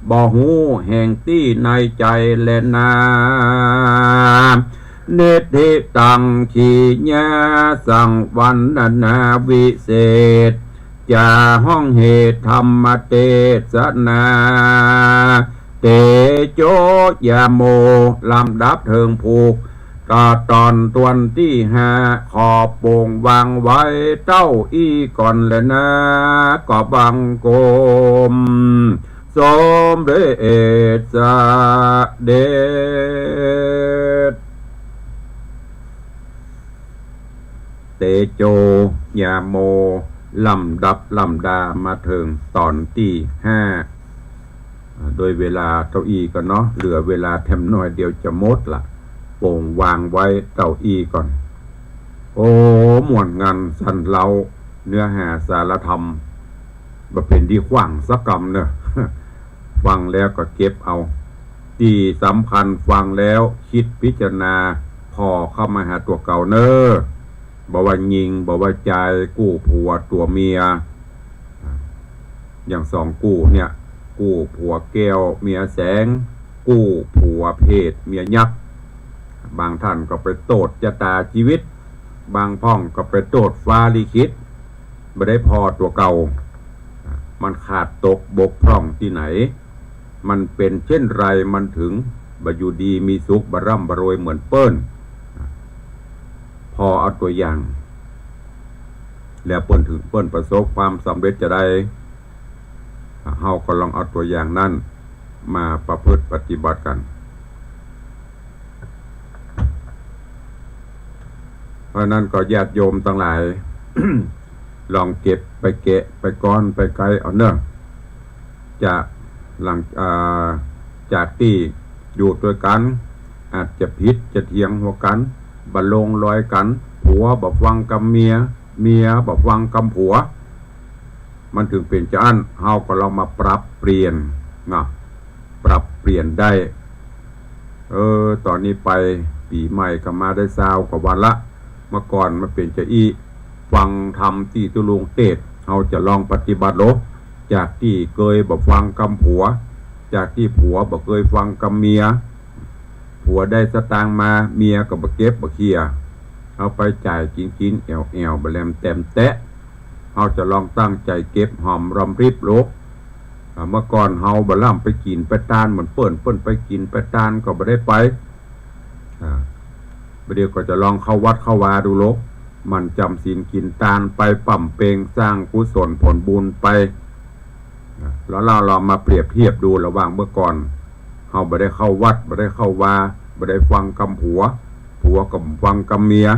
บ่ฮู้แห่งตี้ในใจ๋แลนา นิทธิตัง ขีณา สังวรรณนาวิเศษ จ๋าฮ้องเหตุธรรมเตสนา เตโจ ยาโม ลำดับเถิงผูก ก็ต๋อนตวนตี้ห้า ขอโป่งวางไว้เต้าอี้ก่อนแลนา ก็บังคม สมเด็จเสด็จ เตโจ ยาโม ลำดับลำดามาเถิงต๋อนตี้ห้า อ่า โดยเวลาเต้าอี้ก่อนเนาะ เหลือเวลาแถมหน้อยเดียวจะหมดละ โป่งวางไว้เต้าอี้ก่อน โอ้ ม่วนงันสันเล้า เนื้อหาสารธรรม บ่เป๋นดีขว้างสักกำเน่อ ฟังแล้วก็เก็บเอา ตี้สำคัญฟังแล้วกึ๊ดพิจารณาผ่อเข้ามาหาตั๋วเก่าเน่อ บ่ว่าญิง บ่ว่าจาย กู้ผัวตั๋วเมีย อย่างสองกู้เนี่ย กู้ผัวแก้วเมียแสง กู้ผัวเพชฌเมียยักษ์ บางท่านก็ไปโต้ษจะต๋าจีวิต บางพ่องก็ไปโต้ษฟ้าลิขิต บ่ได้ผ่อตั๋วเก่า มันขาดตกบกพร่องตี้ไหน มันเป๋นเจ้นไร มันเถิงบ่อยู่ดีมีสุข บ่ร่ำบ่รวยเหมือนเปิ้น ผ่อเอาตั๋วอย่าง แล้วเปิ้นเถิงเปิ้นประสบความสำเร็จจาใด เฮาก็ลองเอาตั๋วอย่างนั้นมาประพฤติปฏิบัติกั๋น เพราะนั้นก็ญาติโยมตังหลาย ลองเก็บไปแกะไปก๊อนไปไก๊เอาเน่อ จะหลัง อ่า จากตี้อยู่ตวยกั๋น อาจจะผิดจะเถียงหัวกั๋น บ่ลงรอยกั๋น ผัวบ่ฟังกำเมีย เมียบ่ฟังกำผัว มันเถิงเป๋นจาอั้น เฮาก็ลองมาปรับเปลี่ยนเนาะ ปรับเปลี่ยนได้ เออ ต๋อนนี้ไปปี๋ใหม่ก็มาได้ซาวกว่าวันละ เมื่อก่อนมันเป๋นจาอี้ ฟังธรรมตี้ตุ๊ลุงเตสน์ เฮาจะลองปฏิบัติโล จากตี้เกยบ่ฟังกำผัว จากตี้ผัวบ่เกยฟังกำเมีย ผัวได้สตางค์มา เมียก็บ่เก็บบ่เคียร์ เอาไปจ่ายกิ๋นๆ แอ่วๆ บ่แลมแตมแต๊ เฮาจะลองตั้งใจ๋เก็บหอมรอมริบโล อ่า เมื่อก่อนเฮาบ่ล่ำไปกิ๋นไปตานเหมือนเปิ้น เปิ้นไปกิ๋นไปตานก็บ่ได้ไป อ่า บ่าเดี่ยวก็จะลองเข้าวัดเข้าวาดูโล หมั่นจ๋ำศีลกิ๋นตานไป บำเพ็งสร้างกุศลผลบุญไป อ่า แล้วเราลองมาเปรียบเทียบดูระหว่างเมื่อก่อน เฮาบ่ได้เข้าวัด บ่ได้เข้าวา บ่ได้ฟังกำผัว ผัวก็บ่ฟังกำเมีย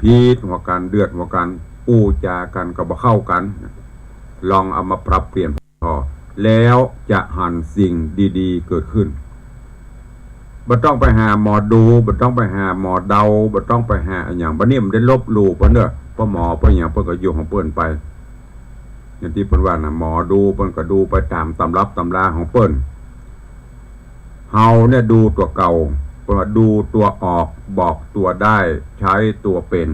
ผิดหัวกั๋น เดือดหัวกั๋น อู้จ๋ากั๋นก็บ่เข้ากั๋น ลองเอามาปรับเปลี่ยนผ่อ แล้วจะหันสิ่งดีๆ เกิดขึ้น บ่ต้องไปหาหมอดู บ่ต้องไปหาหมอเดา บ่ต้องไปหาอะหยัง บ่านี้มันได้ลบหลู่เปิ้นเน่อ ป้อหมอป้อหยังเปิ้นก็อยู่ของเปิ้นไป อย่างตี้เปิ้นว่าน่ะ หมอดูเปิ้นก็ดูไปต๋ามตำรับตำราของเปิ้น เฮาเนี่ยดูตั๋วเก่า เปิ้นว่าดูตั๋วออก บอกตั๋วได้ ใช้ตั๋วเป๋น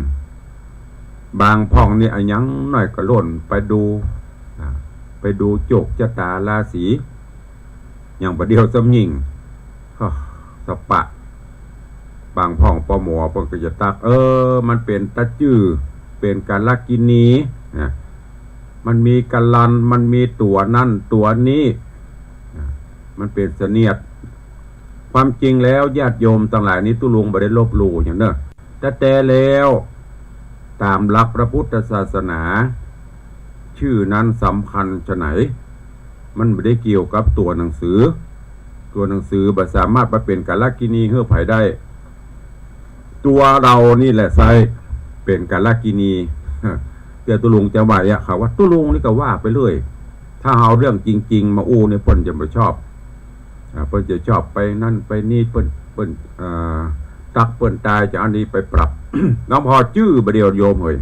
บางพ่องนี่อะหยังหน้อยก็ล่นไปดู อ่า ไปดูโจกจะต๋าราศี อย่างบ่าเดี่ยวซ้ำยิ่ง ฮะ สะปะ บางพ่องป้อหมอเปิ้นก็จะตั๊ก เออ มันเป๋นต๋าจื้อ เป๋นกัลกิณี นะ มันมีกัลลัน มันมีตั๋วนั้นตั๋วนี้ นะ มันเป๋นเสนียด ความจริงแล้วญาติโยมตังหลายนี้ตุ๊ลุงบ่ได้ลบหลู่หยังเน่อ แต๊ๆ แล้ว ต๋ามหลักพระพุทธศาสนา จื้อนั้นสำคัญจาไหน มันบ่ได้เกี่ยวกับตั๋วหนังสือ ตั๋วหนังสือบ่สามารถมาเป๋นกัลกิณีหื้อใผได้ ตั๋วเฮานี่แหละใซ้เป๋นกัลกิณี เดี๋ยวตุ๊ลุงจะว่าอะ เขาว่าตุ๊ลุงนี่ก็ว่าไปเรื่อย ถ้าเอาเรื่องจริงๆ มาอู้นี่เปิ้นจะบ่ชอบ อ่า เปิ้นจะชอบไปนั่นไปนี่ เปิ้น เปิ้น อ่า ตั๊กเปิ้นต๋ายจะเอาอันนี้ไปปรับ หลวงพ่อจื้อบ่าเดี่ยวโยมเฮย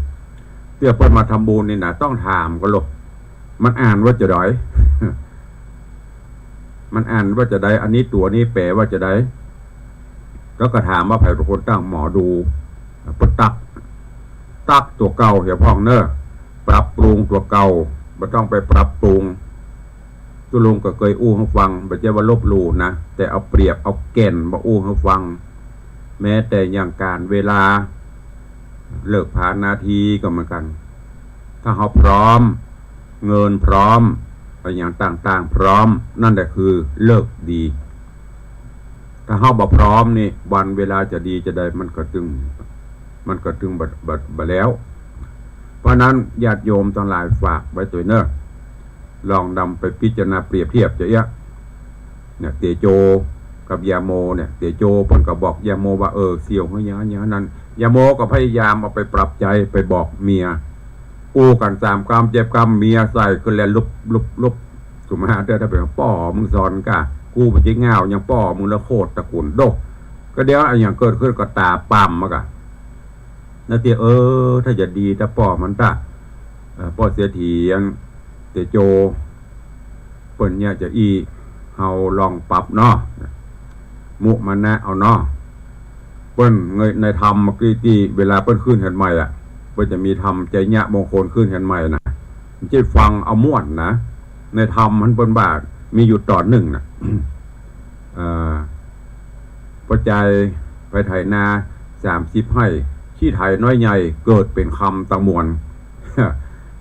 เตื้อเปิ้นมาทำบุญนี่นะ ต้องถามก่อนโล มันอ่านว่าจะใด มันอ่านว่าจะใด อันนี้ตั๋วนี้แป๋ว่าจะใด แล้วก็ถามว่าใผเป๋นคนตั้ง หมอดู เปิ้นตั๊ก ตั๊กตั๋วเก่าเหียพ่องเน่อ ปรับปรุงตั๋วเก่า บ่ต้องไปปรับปรุง ตุ๊ลุงก็เกยอู้หื้อฟัง บ่ใจ้ว่าลบหลู่นะ แต่เอาเปรียบเอาแก่นมาอู้หื้อฟัง แม้แต่อย่างก๋านเวลา ฤกษ์ผานาทีก็เหมือนกั๋น ถ้าเฮาพร้อม เงินพร้อม อะหยังต่างๆ พร้อม นั่นแหละคือฤกษ์ดี ถ้าเฮาบ่พร้อมนี่ วันเวลาจะดีจะใด มันก็ตึง มันก็ตึงบ่ บ่ บ่แล้ว เพราะนั้นญาติโยมตังหลายฝากไว้ตวยเน่อ ลองนำไปพิจารณาเปรียบเทียบจะเอี้ย เนี่ย เตโจกับยาโมเนี่ย เตโจเปิ้นก็บอกยาโมว่า เออ เสี่ยวหื้อหยังหยังนั้น ยาโมก็พยายามเอาไปปรับใจ๊ ไปบอกเมีย อู้กั๋นสามกำเจ็ดกำ เมียใส่ขึ้นแล้วลุบลุบลุบ สุมาเตื้อ ถ้าเป๋นป้อมึงสอนก้า กูบ่ใจ้ง่าว ยังป้อมึงละโคตรตระกูลโด ก็เดี๋ยวอะหยังเกิดขึ้นก็ต๋าป่ำมาก้า นาเตีย เออ ถ้าจะดี ถ้าป้อมันตะ เออ ป้อเสียเถียง ตโจ เปิ้นเยียะจาอี้ เฮาลองปรับเนาะ มุมานะเอาเนาะ เปิ้นเงยในธรรมเมื่อกี้ตี้เวลาเปิ้นขึ้นเฮือนใหม่อะ เปิ้นจะมีธรรมไชยมงคลขึ้นเฮือนใหม่นะ มันจะฟังเอาม่วนนะ ในธรรมหั้นเปิ้นว่ามีอยู่ต๋อนนึ่งนะ เอ่อ ป้อจายไปไถนาสามสิบไฮ่ ขี้ไถน้อยใหญ่เกิดเป๋นคำตังมวล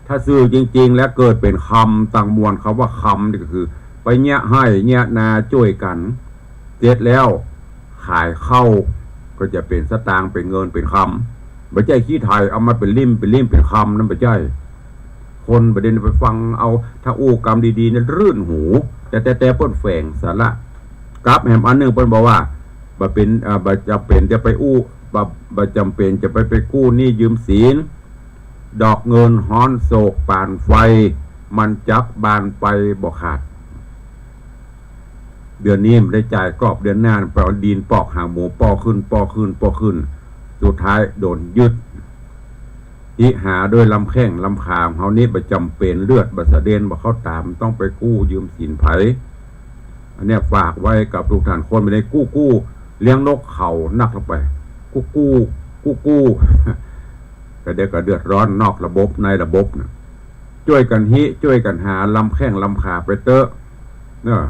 ถ้าซื่อจริงๆ แล้วเกิดเป๋นคำตังมวล คำว่าคำนี่ก็คือ ไปเยียะไฮ่เยียะนาจ้วยกั๋น เสร็จแล้วขายข้าวก็จะเป๋นสตางค์ เป๋นเงิน เป๋นคำ บ่ใจ้ขี้ไถเอามาเป๋นลิ่ม เป๋นลิ่ม เป๋นคำ นั้นบ่ใจ้ คนบ่ดีไปฟังเอา ถ้าอู้กำดีๆ เนี่ยรื่นหู แต่ แต่ แต่เปิ้นแฝงสาระ กับแหมอันนึ่งเปิ้นบอกว่า บ่เป๋น เอ่อ บ่จ๋ำเป๋นจะไปอู้ บ่ บ่จ๋ำเป๋นจะไป ไปกู้หนี้ยืมสิน ดอกเงินฮ้อนโศกปานไฟ มันจักบานไปบ่ขาด เดือนนี้บ่ได้จ่ายกอบเดือนหน้า ไปเอาดินปอกหางหมู ป้อขึ้น ป้อขึ้น ป้อขึ้น สุดท้ายโดนยึด หิหาด้วยลำแข้งลำขาของเฮานี้ บ่จ๋ำเป๋น เลือดบ่สะเด็น บ่เข้าต๋า ต้องไปกู้ยืมสินใผ อันเนี้ยฝากไว้กับทุกท่าน คนบ่ได้กู้กู้เลี้ยงนกเขานักลงไป กู้กู้ กู้กู้ ก็เดี๋ยวก็เดือดร้อนนอกระบบในระบบนะ จ้วยกั๋นหิ จ้วยกั๋นหา ลำแข้งลำขาไปเต๊อะเนาะ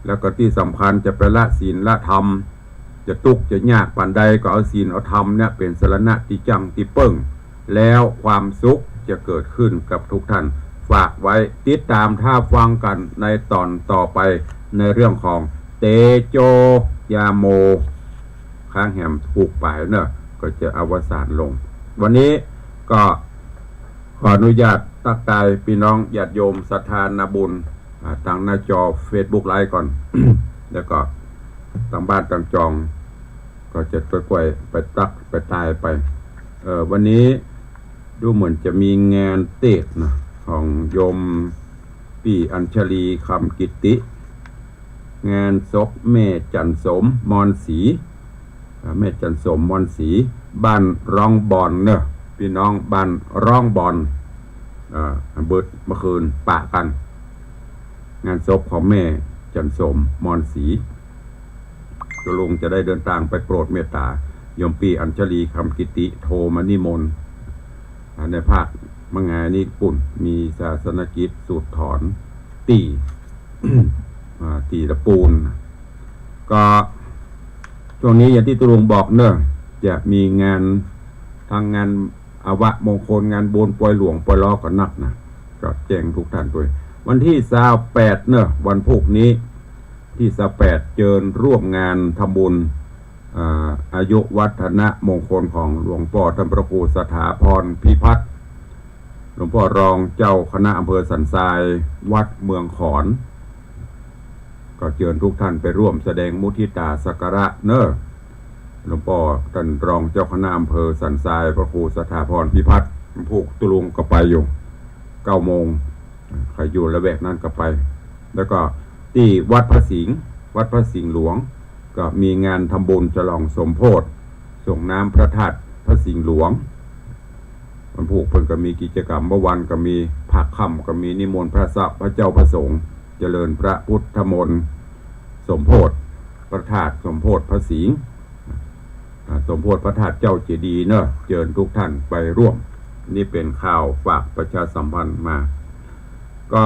แล้วก็ตี้สำคัญจะไปละศีลละธรรม จะตุ๊กข์จะยากปานใดก็เอาศีลเอาธรรมเนี่ยเป๋นสรณะตี้จั้งตี้เปิ้ง แล้วความสุขจะเกิดขึ้นกับทุกท่าน ฝากไว้ ติดต๋ามถ้าฟังกั๋นในต๋อนต่อไป ในเรื่องของเตโจยาโม ครั้งแหมถูกป๋ายเนาะ ก็จะอวสานลง วันนี้ก็ขออนุญาตตั๊กตายปี้น้องญาติโยมศรัทธานาบุญ อ่า ตางหน้าจอเฟซบุ๊กไลฟ์ก่อน แล้วก็ตางบ้านตางจอง ก็จะก้อยๆ ไปตั๊กไปตายไป เอ่อ วันนี้ดูเหมือนจะมีงานเตศน์นะ ของโยมปี้อัญชลี คำกิตติ งานศพแม่จันทร์สม มอนศรี อ่า แม่จันทร์สม มอนศรี บ้านร้องบอนเนาะ ปี้น้องบ้านร้องบอน อ่า เบิดเมื่อคืนปะกั๋น งานศพของแม่จันทร์สม มอนศรี ตุ๊ลุงจะได้เดินตางไปโปรดเมตต๋า โยมปี้อัญชลี คำกิตติ โทรมานิมนต์ อ่า ในภาคมังงายนี้ปุ้น มีศาสนกิจสูตรถอนตี้ อ่า ตี้ละปูน ก็ช่วงนี้อย่างตี้ตุ๊ลุงบอกเนาะ จะมีงาน ทั้งงานอวมงคล งานบุญปอยหลวงปอยล้อก็นักนะ ก็แจ้งทุกท่านด้วย วันตี้ซาวแปดเนาะ วันพูกนี้ ตี้ซาวแปด เจิญร่วมงานทำบุญ อ่า อายุวัฒนมงคลของหลวงป้อต้านพระครูสถาพรพิพัฒน์ หลวงป้อรองเจ้าคณะอำเภอสันทราย วัดเมืองขอน ก็เจิญทุกท่านไปร่วมแสดงมุทิตาสักการะเนาะ หลวงป้อต้านรองเจ้าคณะอำเภอสันทราย พระครูสถาพรพิพัฒน์ พูกตุ๊ลุงก็ไปอยู่ เก้าโมง ใผอยู่ละแวกนั้นก็ไป แล้วก็ตี้วัดพระสิงห์ วัดพระสิงห์หลวง ก็มีงานทำบุญฉลองสมโภช ส่งน้ำพระธาตุพระสิงห์หลวง วันพูกเปิ้นก็มีกิจกรรม เมื่อวันก็มี ภาคค่ำก็มีนิมนต์พระสะ พระเจ้าพระสงฆ์ เจริญพระพุทธมนต์ สมโภชพระธาตุ สมโภชพระสิงห์ อ่า สมโภชพระธาตุเจ้าเจดีย์เนาะ เจิญทุกท่านไปร่วม นี่เป๋นข่าวฝากประชาสัมพันธ์มา ก็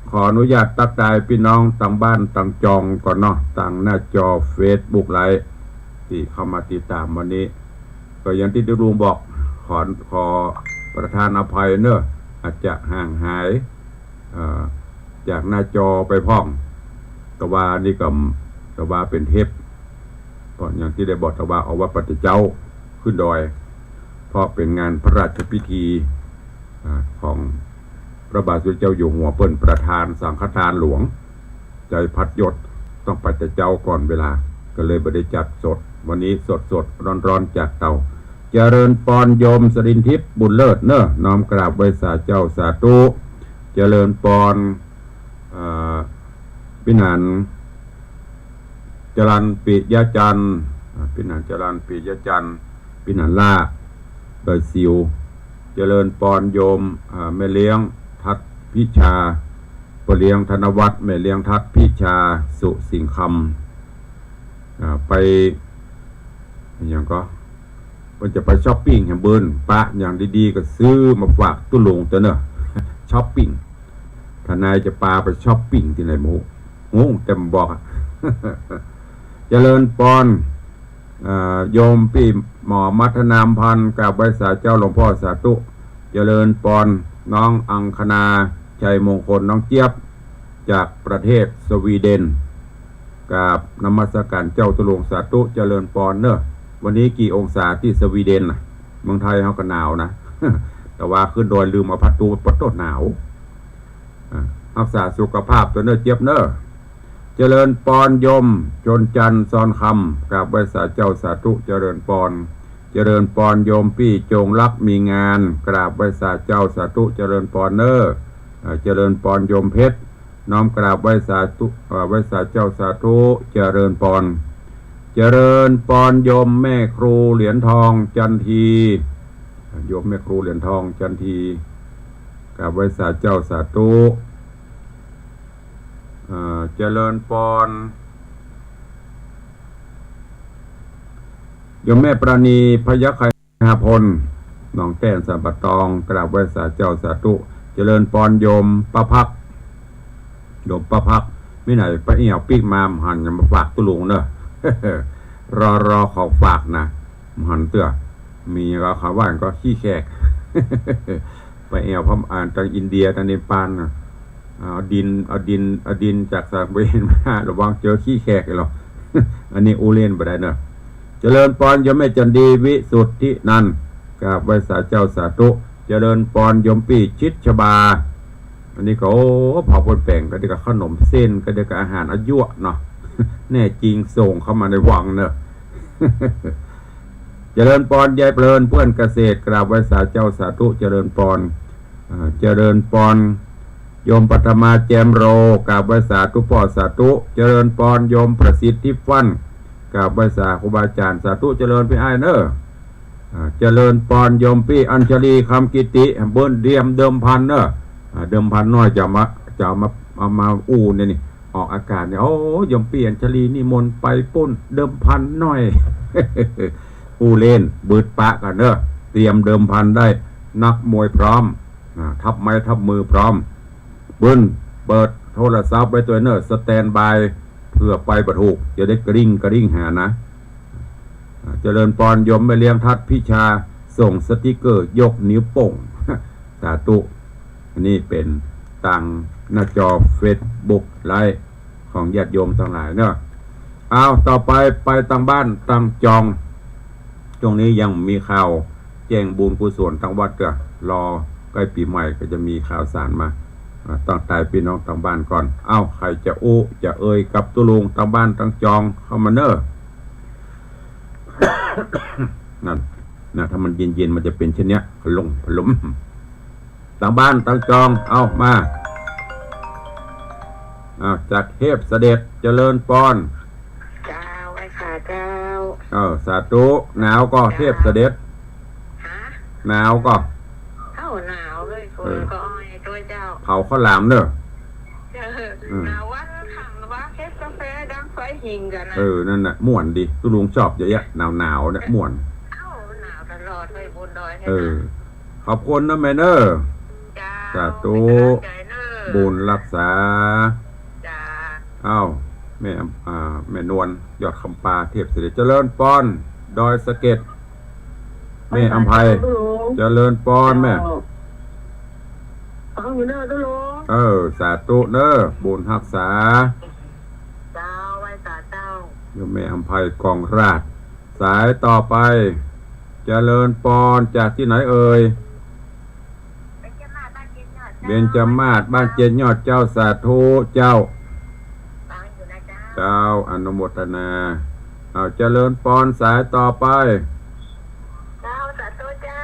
ขออนุญาตตั๊กตายปี้น้องตางบ้านตางจองก่อนเนาะ ตางหน้าจอเฟซบุ๊กไลฟ์ ตี้เข้ามาติดต๋ามวันนี้ ก็อย่างตี้ตุ๊ลุงบอก ขอ ขอประทานอภัยเนาะ อาจจะห่างหาย เอ่อ จากหน้าจอไปพ่อง แต่ว่านี่ก็ แต่ว่าเป๋นเทป เพราะอย่างตี้ได้บอก แต่ว่าเอาวัดป่าตะเจ๊าขึ้นดอย เพราะเป๋นงานพระราชพิธี อ่า ของพระบาทสมเด็จเจ้าอยู่หัว เปิ้นประทานสังฆทานหลวง ใจ๊พัดยศ ต้องไปแต่เจ๊าก่อนเวลา ก็เลยบ่ได้จัดสด วันนี้สดๆ ร้อนๆ จากเตา เจริญปอนโยมสรินทิพย์บุญเลิศเนาะ น้อมกราบไหว้สาเจ้าสาธุ เจริญปอน เอ่อ ปี้หนาน จรัญปิยจันทร์ อ่า ปี้หนานจรัญปิยจันทร์ ปี้หนานล่า ดอยสิว เจริญปอนโยม อ่า แม่เลี้ยง ทัด พิชา ป้อเลี้ยงธนวัฒน์ แม่เลี้ยงทัด พิชา สุสิงห์คำ อ่า ไป อะหยังก็ เปิ้นจะไปช็อปปิ้งแหมเปิ้น ปะอย่างดีๆ ก็ซื้อมาฝากตุ๊ลุงเต๊อะเน่อ ช็อปปิ้ง ทนายจะปาไปช็อปปิ้งตี้ไหนบ่ฮู้ ฮู้แต่บ่บอกอะ เจริญปอน เอ่อ โยมปี้หมอมัทนามพันธ์ กราบไหว้สาเจ้าหลวงพ่อสาธุ เจริญปอน น้องอังคณา ชัยมงคล น้องเจี๊ยบ จากประเทศสวีเดน กราบนมัสการเจ้าตุ๊ลุงสาธุ เจริญปอนเน่อ วันนี้กี่องศาตี้สวีเดนน่ะ เมืองไทยเฮาก็หนาวนะ แต่ว่าขึ้นดอยลืมเอาผ้าตู้ ปะโต หนาว อ่า ฮักษาสุขภาพเต๊อะเน่อเจี๊ยบเน่อ เจริญปอนโยม ชนจันทร์ ซอนคำ กราบไหว้สาเจ้าสาธุ เจริญปอน เจริญปอนโยมปี้จงรักมีงาน กราบไหว้สาเจ้าสาธุ เจริญปอนเน่อ อ่า เจริญปอนโยมเพชร น้อมกราบไหว้สาธุ เอ่อ ไหว้สาเจ้าสาธุ เจริญปอน เจริญปอนโยมแม่ครูเหรียญทองจันที โยมแม่ครูเหรียญทองจันที กราบไหว้สาเจ้าสาธุ เอ่อ เจริญปอน โยมแม่ปราณี พยัคฆไคหพล หนองแต้น สันป่าตอง กราบไหว้สาเจ้าสาธุ เจริญปอนโยมป้าพัก โยมป้าพัก มีไหนป้าเอี่ยวปิ๊กมา บ่หันจะมาฝากตุ๊ลุงเน่อ รอ รอเขาฝากนะ บ่หันเตื้อ มีก็เขาว่าก็ขี้แขก ป้าเอี่ยวพม่า อ่า ตังอินเดีย ตังเนปาลน่ะ เอาดิน เอาดิน เอาดินจากสระบุรีมา ระวังเจอขี้แขกอีกหรอก อันนี้อู้เล่นบ่ได้เน่อ เจริญปอนโยมแม่จันดี วิสุทธินันท์ กราบไหว้สาเจ้าสาธุ เจริญปอนโยมปี้ชิดชบา อันนี้ก็ โอ้ เผาปนแป้ง ก็เดี๋ยวก็ขนมเส้น ก็เดี๋ยวก็อาหารอายั่วเนาะ แน่จริงส่งเข้ามาในวังเน่อ เจริญปอนยายเพลินเพื่อนเกษตร กราบไหว้สาเจ้าสาธุ เจริญปอน อ่า เจริญปอน โยมปัทมาแจมโร กราบไหว้สาธุป้อสาธุ เจริญปอนโยมประสิทธิ์ทิพย์ฟั่น กราบไหว้สาครูบาอาจ๋ารย์สาธุ เจริญปี้อ้ายเน่อ อ่า เจริญปอนโยมปี้อัญชลีคำกิติ เปิ้นเตรียมเดิมพันเน่อ อ่า เดิมพันน้อยจะเอามา จะเอามา เอามาอู้เนี่ยนี่ ออกอากาศเนี่ย โอ้ โยมปี้อัญชลีนิมนต์ไปปุ้น เดิมพันน้อย อู้เล่น บืดปะกั๋นเน่อ เตรียมเดิมพันได้ นักมวยพร้อม อ่า ทับไม้ทับมือพร้อม เปิ้นเปิดโทรศัพท์ไว้ตวยเน่อ สแตนด์บาย เผื่อไปบ่ถูก จะได้กริ้งกริ้งหานะ อ่า เจริญปอนโยมแม่เลี้ยงทัดพิชา ส่งสติกเกอร์ยกนิ้วโป้ง สาธุ อันนี้เป๋นตางหน้าจอเฟซบุ๊กไลฟ์ของญาติโยมตังหลายเน่อ เอา ต่อไปไปตังบ้านตังจอง ช่วงนี้ยังมีข่าวแจ้งบุญกุศลตังวัดเตื้อ รอใก้ปี๋ใหม่ก็จะมีข่าวสารมา อ่า ตั้งใต้ปี้น้องตังบ้านก่อน เอ้า ใผจะอู้จะเอ่ยกับตุ๊ลุงตังบ้านตังจองเข้ามาเน่อ นั่น นะ ถ้ามันเย็นๆ มันจะเป๋นเช่นเนี้ย พัดลม พัดลม ตังบ้านตังจอง เอ้า มา อ้าว จากเทพเสด็จ เจริญปอน เจ้า ไหว้สาเจ้า เออ สาธุ หนาวก่อ เจ้า เทพเสด็จ ฮะ หนาวก่อ เอ้า หนาวเลย เออ ก็อ้อยตวยเจ้า เผาข้าวหลามเน่อ เออ อืม หนาววันขังว่าเฮ็ดก๋าแฟดังไฟหิ้งกั๋นนะ เออ นั่นน่ะ ม่วนดี ตุ๊ลุงชอบเยอะแยะ หนาวๆ เนี่ย ม่วน เอ้า หนาวตลอดเลยบนดอยเนี่ยนะ เออ ขอบคุณนะแม่เน่อ จ้า สาธุ เป๋นก๋ำลังใจ๋เน่อ บุญฮักษา จ้า อ้าว แม่ อ่า แม่นวล ยอดคำปา เทพเสด็จ เจริญปอน ดอยสะเก็ด แม่อำไพ เจริญปอนแม่ ฟังอยู่เน่อตุ๊ลุง เออ สาธุเน่อ บุญฮักษา เจ้า ไหว้สาเจ้า โยมแม่อำไพ กองราช สายต่อไป เจริญปอน จากตี้ไหนเอ่ย เบญจมาศ บ้านเจนยอด เจ้า สาธุเจ้า ฟังอยู่นะเจ้า เจ้า อนุโมทนา เอา เจริญปอน สายต่อไป เจ้า สาธุเจ้า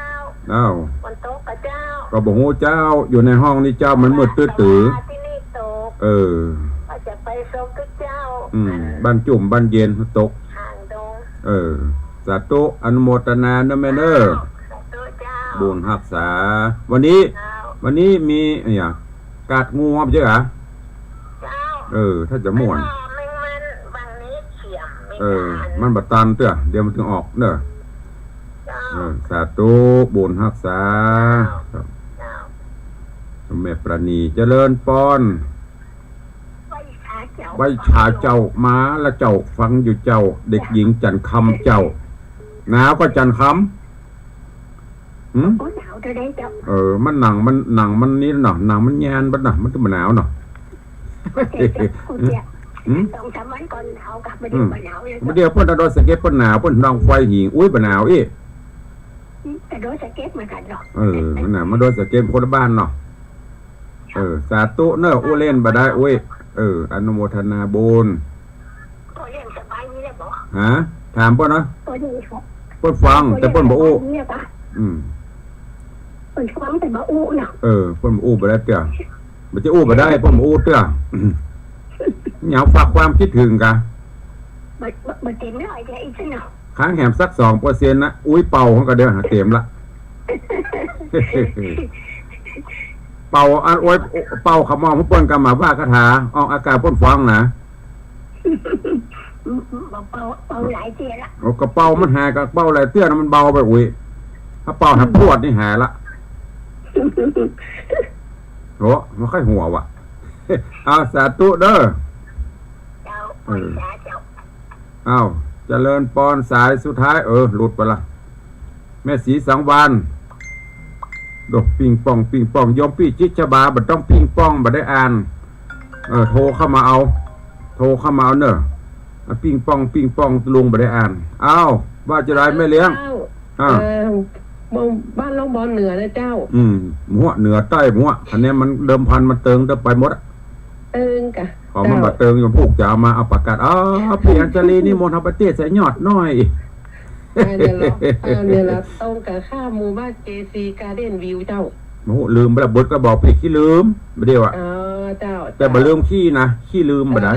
เอ้า ฝนตกก่อเจ้า ก็บ่ฮู้เจ้า อยู่ในห้องนี้เจ้า มันมืดตื้อๆ ที่นี่ตก เออ ว่าจะไปส่งกับเจ้า อืม บ้านจุ่มบ้านเย็นตก ห่างดง เออ สาธุ อนุโมทนาเน่อแม่เน่อ สาธุเจ้า บุญฮักษา วันนี้ เจ้า วันนี้มีอะหยัง กัดงูบ่ใจ้หรอ เจ้า เออ ถ้าจะม่วน แล้วก็แมงมัน บางนี้เขียม เออ ไม่ได้ มันบ่ตันเตื้อ เดี๋ยวมันเถิงออกเน่อ เจ้า เออ สาธุ บุญฮักษา เจ้า ครับ เจ้า แม่ปราณี เจริญปอน ไหว้สาเจ้า ไหว้สาเจ้า มาละเจ้า ฟังอยู่เจ้า เด็กหญิงจันทร์คำเจ้า หนาวก่อจันทร์คำ หืม โอ้ หนาวเตื้อเด้เจ้า เออ มันหนังมัน หนังมันนี่เนาะ หนังมันยานบัดน่ะ มันจะบ่หนาวเนาะ เจ้า หืม สองสามวันก่อนหนาวกะ บ่าเดี่ยว อืม บ่หนาวเลย บ่าเดี่ยวเปิ้นตะโดนสะเก็ดเปิ้นหนาว เปิ้นนองไฟหิง อุ๊ย บ่หนาวอี้ อืม ตะโดนสะเก็ดเหมือนกั๋นเนาะ เออ มันน่ะ มาโดนสะเก็ดคนละบ้านเนาะ เออ สาธุเน่อ อู้เล่นบ่ได้ อุ๊ย เออ อนุโมทนาบุญ พ่อเลี้ยงสบายดีแล้วบ่ ฮะ ถามเปิ้นเนาะ พ่อเลี้ยง เปิ้นฟัง แต่เปิ้นบ่อู้ พ่อเลี้ยงสบายดีแล้วปะ อืม เปิ้นฟังแต่บ่อู้เนาะ เออ เปิ้นบ่อู้บ่ได้เตื้อ บ่จะอู้บ่ได้ เปิ้นบ่อู้เตื้อ อืม เหงาฝากความคิดถึงกะ บ่ บ่ บ่เต็มร้อยเตื้ออีกเนาะ ค้างแหมสักสองเปอร์เซ็นต์นะ อุ๊ย เป่าหั้นกะเดี๋ยวหาเต็มละ เป่าอัน โอ๊ย เป่าขมอมเปิ้นกะมาว่าคาถา ออกอากาศเปิ้นฟังนะ เป่า เป่าหลายเตื้อละ โอ้ กะเป่ามันหาย กะเป่าหลายเตื้อนะมันเบาไป อุ๊ย ถ้าเป่าหายพรวดนี่หายละ โอ้ มันค่อยหัวว่ะ เอา สาธุเด้อ เจ้า เออ สาธุ อ้าว เจริญปอน สายสุดท้าย เออ หลุดไปละ แม่ศรีสังวาลย์ โดดปิงปอง ปิงปอง โยมปี้จิตรชบา บ่ต้องปิงปอง บ่ได้อ่าน เออ โทรเข้ามาเอา โทรเข้ามาเอาเน่อ อ่ะ ปิงปอง ปิงปอง ลุงบ่ได้อ่าน อ้าว ว่าจะไดแม่เลี้ยง เจ้า อ่า เอ่อ บ้าน บ้านล่องบอนเหนือนะเจ้า อืม หัวเหนือใต้หัว อันเนี้ยมันเดิมพันมันเติงเติมไปหมดอะ เติงกะ ของมัน เจ้า บ่เติง โยมผู้จะเอามา เอาประกาศ อ๋อ พี่อัญชลีนิมนต์เฮาไปเตศน์ใส่ยอดน้อย อ่า เนี่ยละ อ่า เนี่ยละ ตรงกะข้ามหมู่บ้าน เจซี Garden View เจ้า โอ้โห ลืมไปละ เบิดกะบอกพี่ขี้ลืม บ่าเดี่ยวอะ อ๋อ เจ้า แต่บ่ เจ้า ลืมขี้นะ ขี้ลืมบ่ได้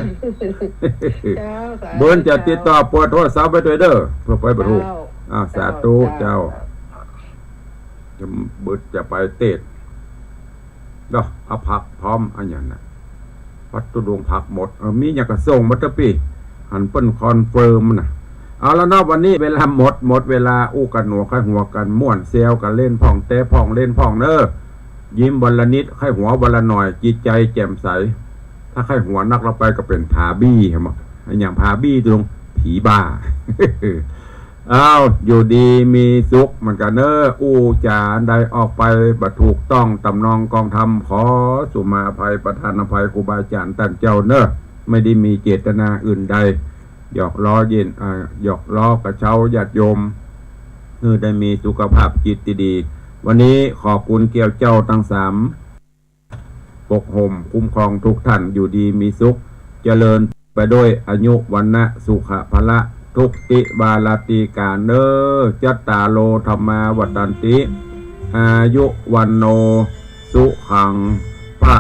เจ้า สาธุ เปิ้นจะติดต่อ เจ้า เบอร์โทรศัพท์ไว้ตวยเน่อ เพื่อไปบ่ถูก เจ้า อ้าว สาธุ เจ้า เจ้า เจ้า จะเปิ้นจะไปเตศน์ เนาะ เอาผักพร้อม อะหยังน่ะ พัดตุดงค์ผักหมด เออ มีหยังกะส่งมาเต๊อะปี้ หันเปิ้นคอนเฟิร์มน่ะ เอาละเนาะ วันนี้เวลาหมด หมดเวลา อู้กั๋นหนัวใค่หัวกั๋น ม่วนแซวกั๋นเล่นพ่อง แต๊พ่อง เล่นพ่องเน่อ ยิ้มวันละนิด ใค่หัววันละหน่อย จิตใจ๋แจ่มใส ถ้าใค่หัวนักแล้วไปกะเป๋นผาบี้ หันบ่ อะหยังผาบี้ ตรงผีบ้า อ้าว อยู่ดีมีสุขเหมือนกั๋นเน่อ อู้จ๋าอันใดออกไปบ่ถูกต้องต๋ามนองกองธรรม ขอสุมาอภัย ประทานอภัยครูบาอาจ๋ารย์ต้านเจ้าเน่อ ไม่ได้มีเจตนาอื่นใด หยอกล้อเย้น อ่า หยอกล้อกระเช้าญาติโยม หื้อได้มีสุขภาพจิตตี้ดี วันนี้ขอบคุณแก้วเจ้าตังสาม ปกห่มคุ้มครองทุกท่าน อยู่ดีมีสุข เจริญไปด้วยอายุ วรรณะ สุขะ พละ ทุกติวาราตรีก๋าลเน่อ จัตตาโร ธัมมา วัฑฒันติ อายุ วัณโณ สุขัง พะ